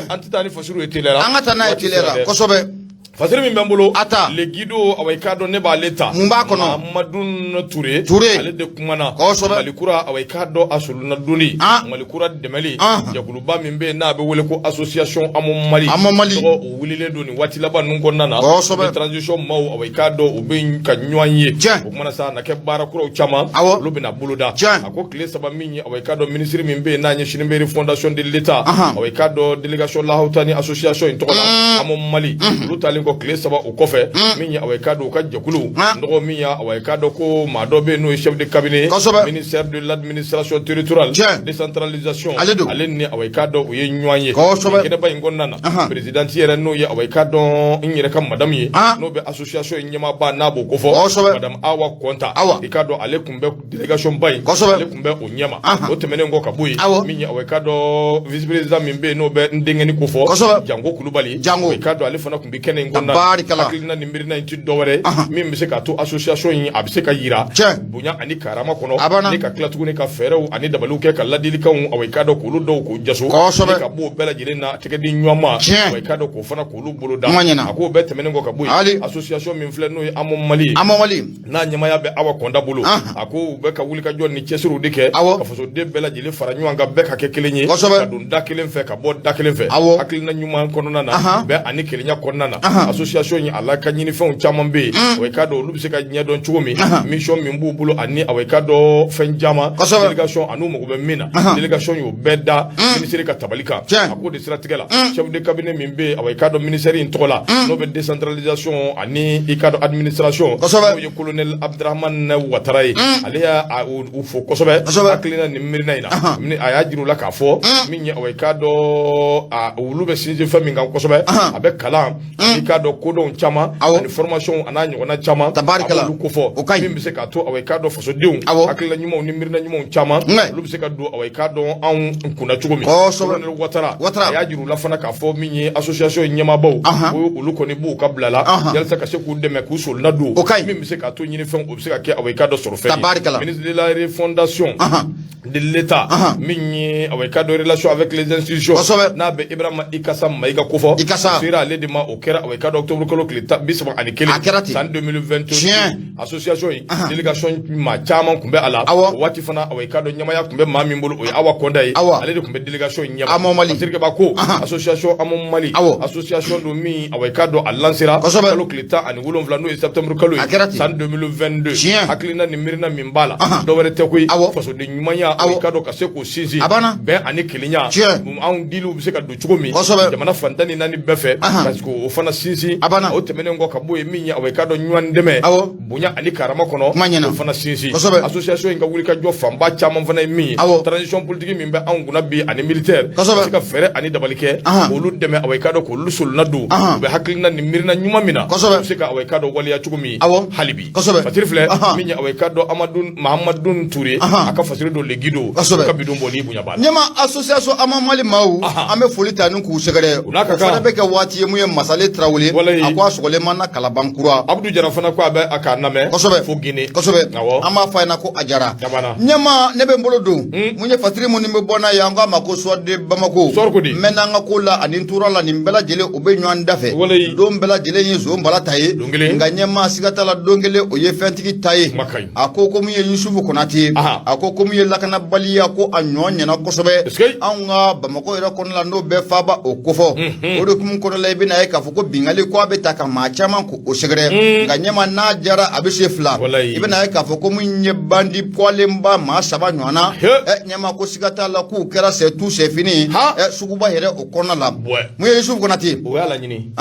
An tɛ taa ni Fasiru ye teliya la. An ka taa n'a ye Waati teliya sera la dɛ. Kosɛbɛ. Fasiri min bɛ n bolo A ta. Le Guido, awa i k'a dɔn ne b'ale ta. Mun b'a kɔnɔ? Mamadu Ture. Ture. Ale de kumana. Kosɛbɛ. Mali kura, awa i k'a dɔn a solonna donni. Ah. Mali kura dɛmɛli. Ah. Jɛkuluba min bɛ yen n'a bɛ wele ko association Amo Mali. Amo Mali. Tɔgɔ o wulilen don nin waati laban ninnu kɔnɔna na. Kosɛbɛ. Ni transition maaw, awa i k'a dɔn u bɛ ka ɲɔgɔn ye. Tiɲɛ. O kumana sa, a na kɛ baara kuraw caman. Awɔ. Olu bɛna boloda. Tiɲɛ. A ko tile 3 min ye, awa i k'a dɔn minisiri min bɛ yen n'a ɲɛsinnen bɛ refondation de l'État. Ahan. Awa i k'a dɔn délégation Lahawutani association in tɔgɔ la. Amo Mali. Olu taalen kɔ tile 3 o kɔfɛ, min ye awa i k'a dɔn u ka jɛkulu dɔgɔ min ye, awa i k'a dɔn ko maa dɔ bɛ yen n'o ye chef de cabinet. Kosɛbɛ. Ministère de l'administration territoriale. Tiɲɛ. Décentralisation. Ale don. Ale ni awa i k'a dɔn u ye ɲɔgɔn ye. Kosɛbɛ. Nin kɛnɛba in kɔnɔna na, présidente yɛrɛ n'o ye awa i k'a dɔn n yɛrɛ ka madame ye. N'o bɛ association in ɲɛmaaba n'a b'o kofɔ. Kosɛbɛ. Madame Awa Kɔnta. Awa. I k'a dɔn ale tun bɛ délégation ba in. Kosɛbɛ. Ale tun bɛ o ɲɛma. O tɛmɛnen kɔ ka bɔ yen. Awɔ. Min ye awa i k'a dɔn vice président min bɛ yen n'o bɛ n denkɛni kofɔ. Kosɛbɛ. Jango Kulubali. Jango. I k'a dɔn ale fana tun bɛ kɛnɛ in kɔnɔna na. Tabarikala. Hakilina ni miirina in ti dɔwɛrɛ ye. Min bɛ se k'a to association in a bɛ se ka yira. Tiɲɛ. Bonya ani karama kɔnɔ. A banna. Ni ka tila tuguni ka fɛɛrɛw ani dabaliw kɛ ka ladilikanw, awa i k'a dɔn k'olu dɔw k'o jaso. Kosɛbɛ. Ni ka bɔ o bɛɛ lajɛlen na tɛgɛ di ɲɔgɔn ma. Tiɲɛ. Awa i k'a dɔn k'o fana k'olu boloda. Kuma ɲɛna. A k'o bɛɛ tɛmɛnen kɔ ka bɔ yen. Ali. Association min filɛ n'o ye Amo Mali ye. Amo Mali. N'a ɲɛmaaya bɛ Awa Kɔnta bolo. Anhan. A ko u bɛ ka wulikajɔ ni cɛsiriw de kɛ. Awɔ. Ka fasoden bɛɛ lajɛlen fara ɲɔgɔn kan, bɛɛ ka kɛ kelen ye. Kosɛbɛ. Ka don da kelen fɛ, ka bɔ da kelen fɛ. Awɔ. Hakilina ɲuman kɔnɔna na. Anhan. Bɛn ani kelenya kɔnɔna na. Anhan. Association in a la ka ɲinifɛnw caman bɛ yen. Awa i k'a dɔn olu bɛ se ka ɲɛdɔn cogo min. Mission min b'u bolo ani awa i k'a dɔn fɛn caman. Kosɛbɛ. Délégation an'u mago bɛ min na. Délégation y'o bɛɛ da ministre ka tabali kan. Tiɲɛ. A k'o de siratigɛ la. Chef de cabinet min bɛ yen, awa i k'a dɔn ministère in tɔgɔ la. N'o bɛ décentralisation ani i k'a dɔn administration. Kosɛbɛ. N'o ye colonel Abdramane Ouattara ye. Ale y'a u fo kosɛbɛ. Kosɛbɛ. Hakilina ni miirina in na. A y'a jira u la k'a fɔ min ye, awa i k'a dɔn olu bɛ sinsin fɛn min kan kosɛbɛ. A bɛ kalan i k'a dɔn kodɔnw caman. Awɔ. Ani formation a n'a ɲɔgɔnna caman. Tabarikala. A b'olu kofɔ. O ka ɲi. Min bɛ se k'a to, awa i k'a dɔn fasodenw. Awɔ. Hakilina ɲumanw ni miirina ɲumanw caman. Nka. Olu bɛ se ka don, awa i k'a dɔn anw kunna cogo min. Kosɛbɛ. Colonel Ouattara. Ouattara. A y'a jira u la fana k'a fɔ min ye association in ɲɛmaabaw. Ko olu kɔni b'u ka bila la. Yalisa ka se k'u dɛmɛ k'u solonna don. O ka ɲi. Min bɛ se k'a to ɲinifɛnw o bɛ se ka kɛ, awa i k'a dɔn sɔrɔ fɛn ye. Tabarikala. Ministre de la refondation de l'État. Min ye awa i k'a dɔn relation avec les institutions. Kosɛbɛ. N'a bɛ Ibrahima Ikasa Mayiga kofɔ. Ikasa. O sera ale de ma, o kɛra awa i k'a dɔn octobre kalo tile 31. A kɛra ten. San 2022. Tiɲɛ. Association in délégation maa caman tun bɛ a la. Awɔ. O waati fana, awa i k'a dɔn ɲɛmaaya tun bɛ maa min bolo, o ye Awa Kɔnta ye. Awa. Ale de tun bɛ délégation in ɲɛma. Amo Mali. Fasirikɛba ko association Amo Mali. Awɔ. Association don min, awa i k'a dɔn a lancera. Kosɛbɛ. Kalo tile 17 n'o ye septembre kalo ye. A kɛra ten. San 2022. Tiɲɛ. Hakilina ni miirina min b'a la. Dɔ wɛrɛ tɛ koyi. Awɔ. Fasoden ɲumanya. Awɔ. I k'a dɔn ka se k'o sinsin. A banna. Bɛn ani kelenya. Tiɲɛ. Anw diliw bɛ se ka don cogo min. Kosɛbɛ. Jamana fan 14 bɛɛ fɛ. Ka se k'o fana sinsin. A banna. O tɛmɛnen kɔ ka bɔ yen, min ye, awa i k'a dɔn ɲɔgɔn dɛmɛ. Awɔ. Bonya ani karama kɔnɔ. Kuma ɲɛna. O fana sinsin. Kosɛbɛ. Association in ka wulikajɔ fanba caman fana ye min ye. Awɔ. Transition politique min bɛ anw kunna bi ani militaire. Kosɛbɛ. Ka se ka fɛɛrɛ ani dabali kɛ. K'olu dɛmɛ, awa i k'a dɔn k'olu solonna don. Ahan. U bɛ hakilina ni miirina ɲuman min na. Kosɛbɛ. U bɛ se ka, awa i k'a dɔn waleya cogo min. Awɔ. Hali bi. Kosɛbɛ. Fasiri filɛ. Min ye, awa i k'a dɔn Amadu Mahamadu Ture. Ahan. A ka fasiri don Le Guido. Kosɛbɛ. O ka bidon bɔli bonya b'a la. Ɲɛma association Amo Mali maaw, an bɛ foli ta ni k'u sɛgɛrɛ. U n'a ka O fana kan. bɛ kɛ waati ye mun ye Masale Tarawele. Walayi. A ko a sɔgɔlen ma na Kalabankura. Abdou Jara fana ko a bɛ a k'a lamɛn. Kosɛbɛ. Fo Guinée. Kosɛbɛ. Awɔ. An b'a fɔ a ɲɛna ko a jara. Jabana. Ɲɛma, ne bɛ n bolo don. Mun ye fasiri minnu bɛ bɔ n'a ye, an k'a ma ko Soir de Bamako. Soir ko di? N bɛ n'an ka ko la ani n tora la, nin bɛɛ lajɛlen o bɛ ɲɔgɔn da fɛ. Walayi. Don bɛɛ lajɛlen ye zon bala ta ye. Don kelen. Nka ɲɛma, siga t'a la, don kelen o ye fɛntigi ta ye. Kuma ka ɲi. A ko ko mun ye Yusufu Konate ye. Aha. A ko ko mun ye lakanabaliya, ko a ɲɔ ɲɛna kosɛbɛ. Est-ce que- Anw ka Bamakɔ yɛrɛ kɔnɔna la, n'o bɛɛ faaba o kofɔ. O de kun kɔnɔ la, i bɛna ye k'a fɔ ko bingali ko a bɛ ta ka maa caman ko o sɛgɛrɛ. Nka ɲɛma, n'a jara a bɛ se fila. Walayi. I bɛna ye k'a fɔ ko mun ye bandi kɔlenba maa 3 ɲɔgɔn na. He. Ɲɛma, ko siga t'a la k'u kɛra c'est tout c'est fini. Ha. Suguba yɛrɛ o kɔnɔna la. Ouais. Mun ye Yusufu Konate? O y'a laɲini.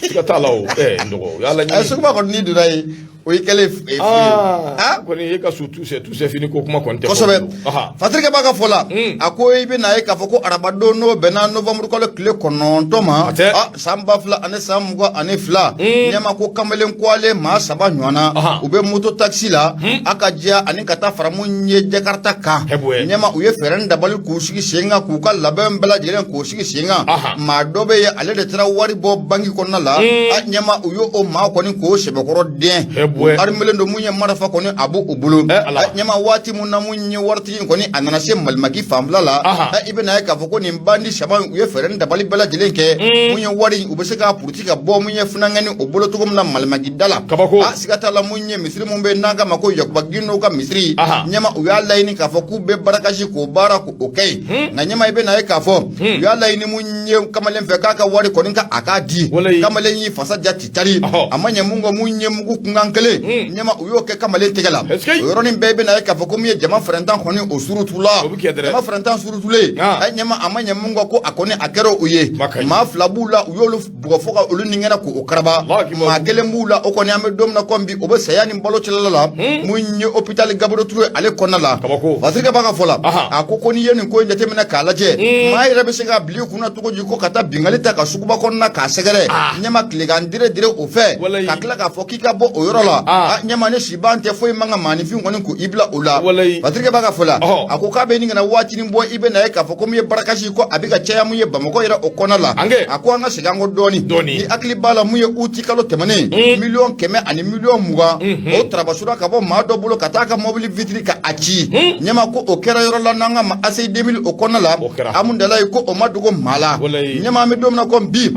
Siga t'a la o. N dɔgɔ, o y'a laɲini. Suguba kɔni n'i donna yen, o y'i kɛlen fu ye. Ah, kɔni e ka su tout c'est tout c'est fini ko kuma kɔni tɛ. Kosɛbɛ. Aha. Fasirikɛ b'a ka fɔ la, a ko i bɛna ye k'a fɔ ko arabadon n'o bɛnna novembre kalo tile 9 ma, A tɛ. San 2022, ɲɛma, ko kamalen kɔalen maa 3 ɲɔgɔn na, Ahan. u bɛ moto taxi la a ka diya ani ka taa fara mun ye Jakarta kan. Hɛbɛ. Ɲɛma, u ye fɛɛrɛ ni dabali k'u sigi sen kan, k'u ka labɛn bɛɛ lajɛlen k'u sigi sen kan. Ahan. Maa dɔ bɛ yen, ale de taara wari bɔ banki kɔnɔna la. la ɲɛma u y'o maa kɔni k'o sɛbɛkɔrɔ dɛn arimelen don mun ye marifa kɔni a b'o bolo ɲɛma waati mun na mun ye waritigi in kɔni a nana se malimaki fanfɛla la i bɛna ye k'a fɔ ko nin bandi saba u ye fɛɛrɛ ni dabali bɛɛ lajɛlen kɛ mun ye wari u bɛ se k'a puruti ka bɔ mun ye funankɛnin o bolo cogo min na malimaki da la kabako siga t'a la mun ye misiri mun bɛ n'an k'a ma ko yakuba gindo ka misiri ɲɛma u y'a laɲini k'a fɔ k'u bɛ barakasi k'o baara k'o kɛ yen nka ɲɛma i bɛna ye k'a fɔ u y'a laɲini mun ye kamalen fɛ k'a ka wari kɔni ka a k'a di kamalen y'i fasa ja titari a ma ɲɛ mun kɔ mun ye mugu kunkan kelen ɲɛma u y'o kɛ kamalen tɛgɛ la o yɔrɔnin bɛɛ i bɛna ye k'a fɔ ko mun ye jama fɛrɛntan kɔni o surutula jama fɛrɛntan surutulen ɲɛma a ma ɲɛ mun kɔ ko a kɔni a kɛra o ye maa fila b'u la u y'olu bugɔ fo ka olu ningɛnɛ k'o karaba maa kelen b'u la o kɔni an bɛ don min na komi bi o bɛ saya ni balo cɛla la mun ye hôpital Gabriel Touré ale kɔnɔna la Patrick b'a ka fɔ la a ko n'i ye nin ko in jateminɛ k'a lajɛ maa yɛrɛ bɛ se k'a bila i kunna cogo di ko ka taa binkanni ta ka suguba kɔnɔna k'a sɛgɛrɛ ɲɛma tilegan dire dire o fɛ ka tila k'a fɔ k'i ka bɔ o yɔrɔ la ɲɛma ni siban tɛ foyi man ka maaninfin kɔni ko i bila o la Patrick b'a ka fɔ la a ko k'a bɛ nin kana waatinin bɔ i bɛ na ye k'a fɔ ko mun ye barakasi ko a bɛ ka caya mun ye Bamakɔ yɛrɛ o kɔnɔna la a ko an ka segin an kɔ dɔɔni ni hakili b'a la mun ye uti kalo tɛmɛnen 100 miliyɔn ani 20 miliyɔn o tarabasura ka bɔ maa dɔ bolo ka taa ka mɔbili vitiri ka a ci ɲɛma ko o kɛra yɔrɔ la n'an k'a ma ACI 2000 o kɔnɔna la Amudalayi ko o ma dogo maa la ɲɛma an bɛ don min na komi bi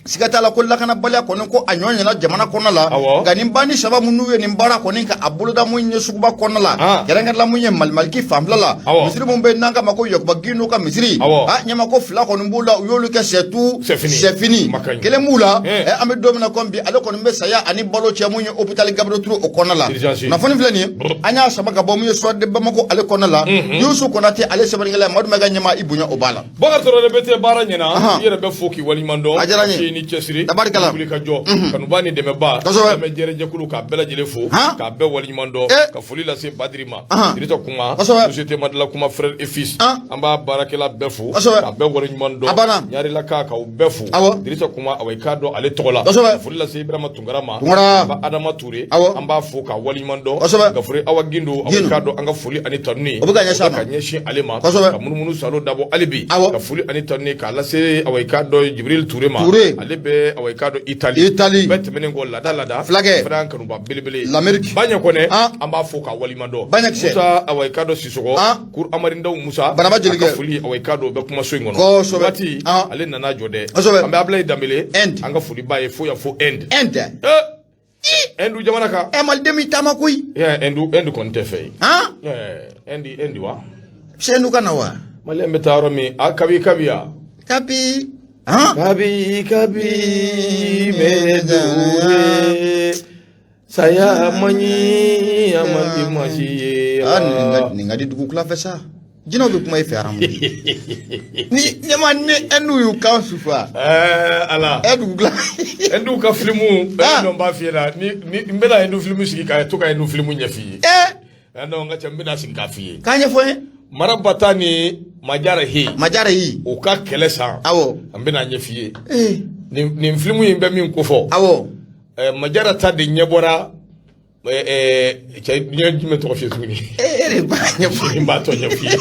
siga t'a la ko lakanabaliya kɔni ko a ɲɔ ɲɛna jamana kɔnɔna la nka nin bandi saba minnu ye nin baara kɔni ka a boloda mun ye suguba kɔnɔna la kɛrɛnkɛrɛnla mun ye malimaliki fanfɛla la misiri mun bɛ n'an k'a ma ko yakuba gindo ka misiri a ɲɛma ko fila kɔni b'u la u y'olu kɛ sɛtu sɛfini kelen b'u la an bɛ don min na komi bi ale kɔni bɛ saya ani balo cɛ mun ye hôpital Gabriel Touré o kɔnɔna la kunnafoni filɛ nin ye an y'a sama ka bɔ mun ye soir de Bamako ale kɔnɔna la Yusu Konate ale sɛbɛnnikɛla Madu Mayiga ɲɛma i bonya o b'a la Bakari Tarawele BT baara ɲɛna i yɛrɛ bɛ fo k'i waleɲuman dɔn a diyara n ye ni cɛsiri tabarikala wuli ka jɔ kanuba ni dɛmɛba kosɛbɛ jɛrɛjɛkulu k'a bɛɛ lajɛlen fo k'a bɛɛ waleɲuman dɔn ka foli lase Badiri ma Dirisa Kuma société Madala Kuma frère et fils an b'a baarakɛla bɛɛ fo k'a bɛɛ waleɲuman dɔn a banna Ɲarelaka k'aw bɛɛ fo Dirisa Kuma awa i k'a dɔn ale tɔgɔ la kosɛbɛ foli lase Ibrahima Tunkara ma Tunkara Adama Ture awɔ an b'a fo k'a waleɲuman dɔn kosɛbɛ Gafure Awa Gindo awa i k'a dɔn an ka foli ani tanuni o bɛ ka ɲɛsin a ma ka ɲɛsin ale ma kosɛbɛ ka munumunu salo dabɔ hali bi awɔ ka foli ani tanuni k'a lase awa i k'a dɔn Jibril Ture ma Ture ale bɛ awa i k'a dɔn Itali Itali bɛɛ tɛmɛnen kɔ lada lada fulakɛ fana y'an kanuba belebele l'Amérique Baɲɛ Kɔnɛ an an b'a fo k'a waleɲuman dɔn Baɲɛ Kisɛ Musa awa i k'a dɔn Sisɔkɔ an Kur Amari Ndaw Musa Banaba a ka Jelikɛ foli awa i k'a dɔn o bɛ kumaso in kɔnɔ kosɛbɛ waati an ale nana jɔ dɛ kosɛbɛ an bɛ Abulayi Danbele Inde an ka foli b'a ye fo yan fo Inde Inde Inde jamana kan ɛ maliden m'i taama koyi Inde Inde kɔni tɛ fɛ yen han Inde Inde wa Senu ka na wa maliyɛn bɛ taa yɔrɔ min a kabi kabi ya kabi han kabi kabi mere dure saya man ɲi a man di maa si ye aa nin ka di dugukila fɛ sa jinɛw bɛ kuma i fɛ aramu ni ɲɛma ni Inde y'u kan sufa ɛɛ ala ɛ dugukila Inde ka filimu ɛ n b'a f'i ɲɛna ni ni n bɛna Inde filimu sigi ka to ka Inde filimu ɲɛf'i ye ɛ non n ka cɛ n bɛna sigi k'a f'i ye k'a ɲɛfɔ n ye Marabata ni Majara He Majara yi u ka kɛlɛ san awɔ an bɛna ɲɛf'i ye ee nin filimu in bɛ min kofɔ awɔ Majara ta de ɲɛbɔra cɛ n ye jumɛn tɔgɔ f'i ye tuguni e de b'a ɲɛfɔ n b'a tɔ ɲɛf'i ye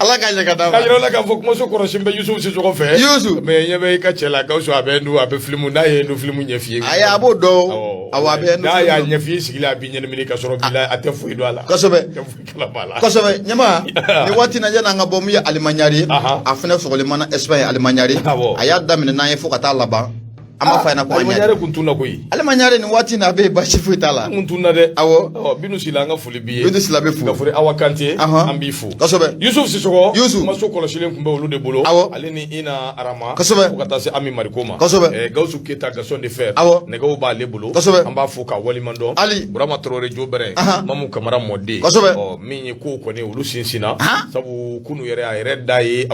ala k'a ɲɛ ka d'a k'a ma yira la k'a fɔ kumaso kɔrɔsi bɛ Yusufu Sisɔkɔ fɛ Yusu mais ɲɛ bɛ i ka cɛ la Gawusu a bɛ Inde a bɛ filimu n'a ye Inde filimu ɲɛf'i ye ayi a b'o dɔn awɔ a bɛ Inde n'a y'a filimu dɔn ɲɛf'i ye sigi la a b'i ɲɛnamini ka sɔrɔ bi la a tɛ foyi dɔn a la kosɛbɛ a tɛ foyi kalama a la kosɛbɛ ɲɛma ni waati na yanni an ka bɔ min ye Alimaɲari ye a fana sɔgɔlen mana Espagne Alimaɲari a y'a daminɛ n'an ye fo ka taa laban an b'a fɔ a ɲɛna ko Alima Ɲare kun tunna koyi Alima Ɲare nin waati in na a bɛ yen baasi foyi t'a la kun tunna dɛ awɔ ɔ Binu Sila an ka foli b'i ye Binu Sila bɛ fo Gafure Awa Kante an b'i fo kosɛbɛ Yusuf Sisɔkɔ Yusuf kumaso kɔlɔsilen tun bɛ olu de bolo awɔ ale ni Ina Arama kosɛbɛ fo ka taa se Ami Mariko ma kosɛbɛ Gawusu Keyita Gaston de Fer awɔ nɛgɛw b'ale bolo kosɛbɛ an b'a fo k'a waleɲuman dɔn Ali Burama Traoré Jobɛrɛ Mamu Kamara mɔden kosɛbɛ ɔ min ye kow kɔni olu sinsinna sabu kunu yɛrɛ a yɛrɛ da ye.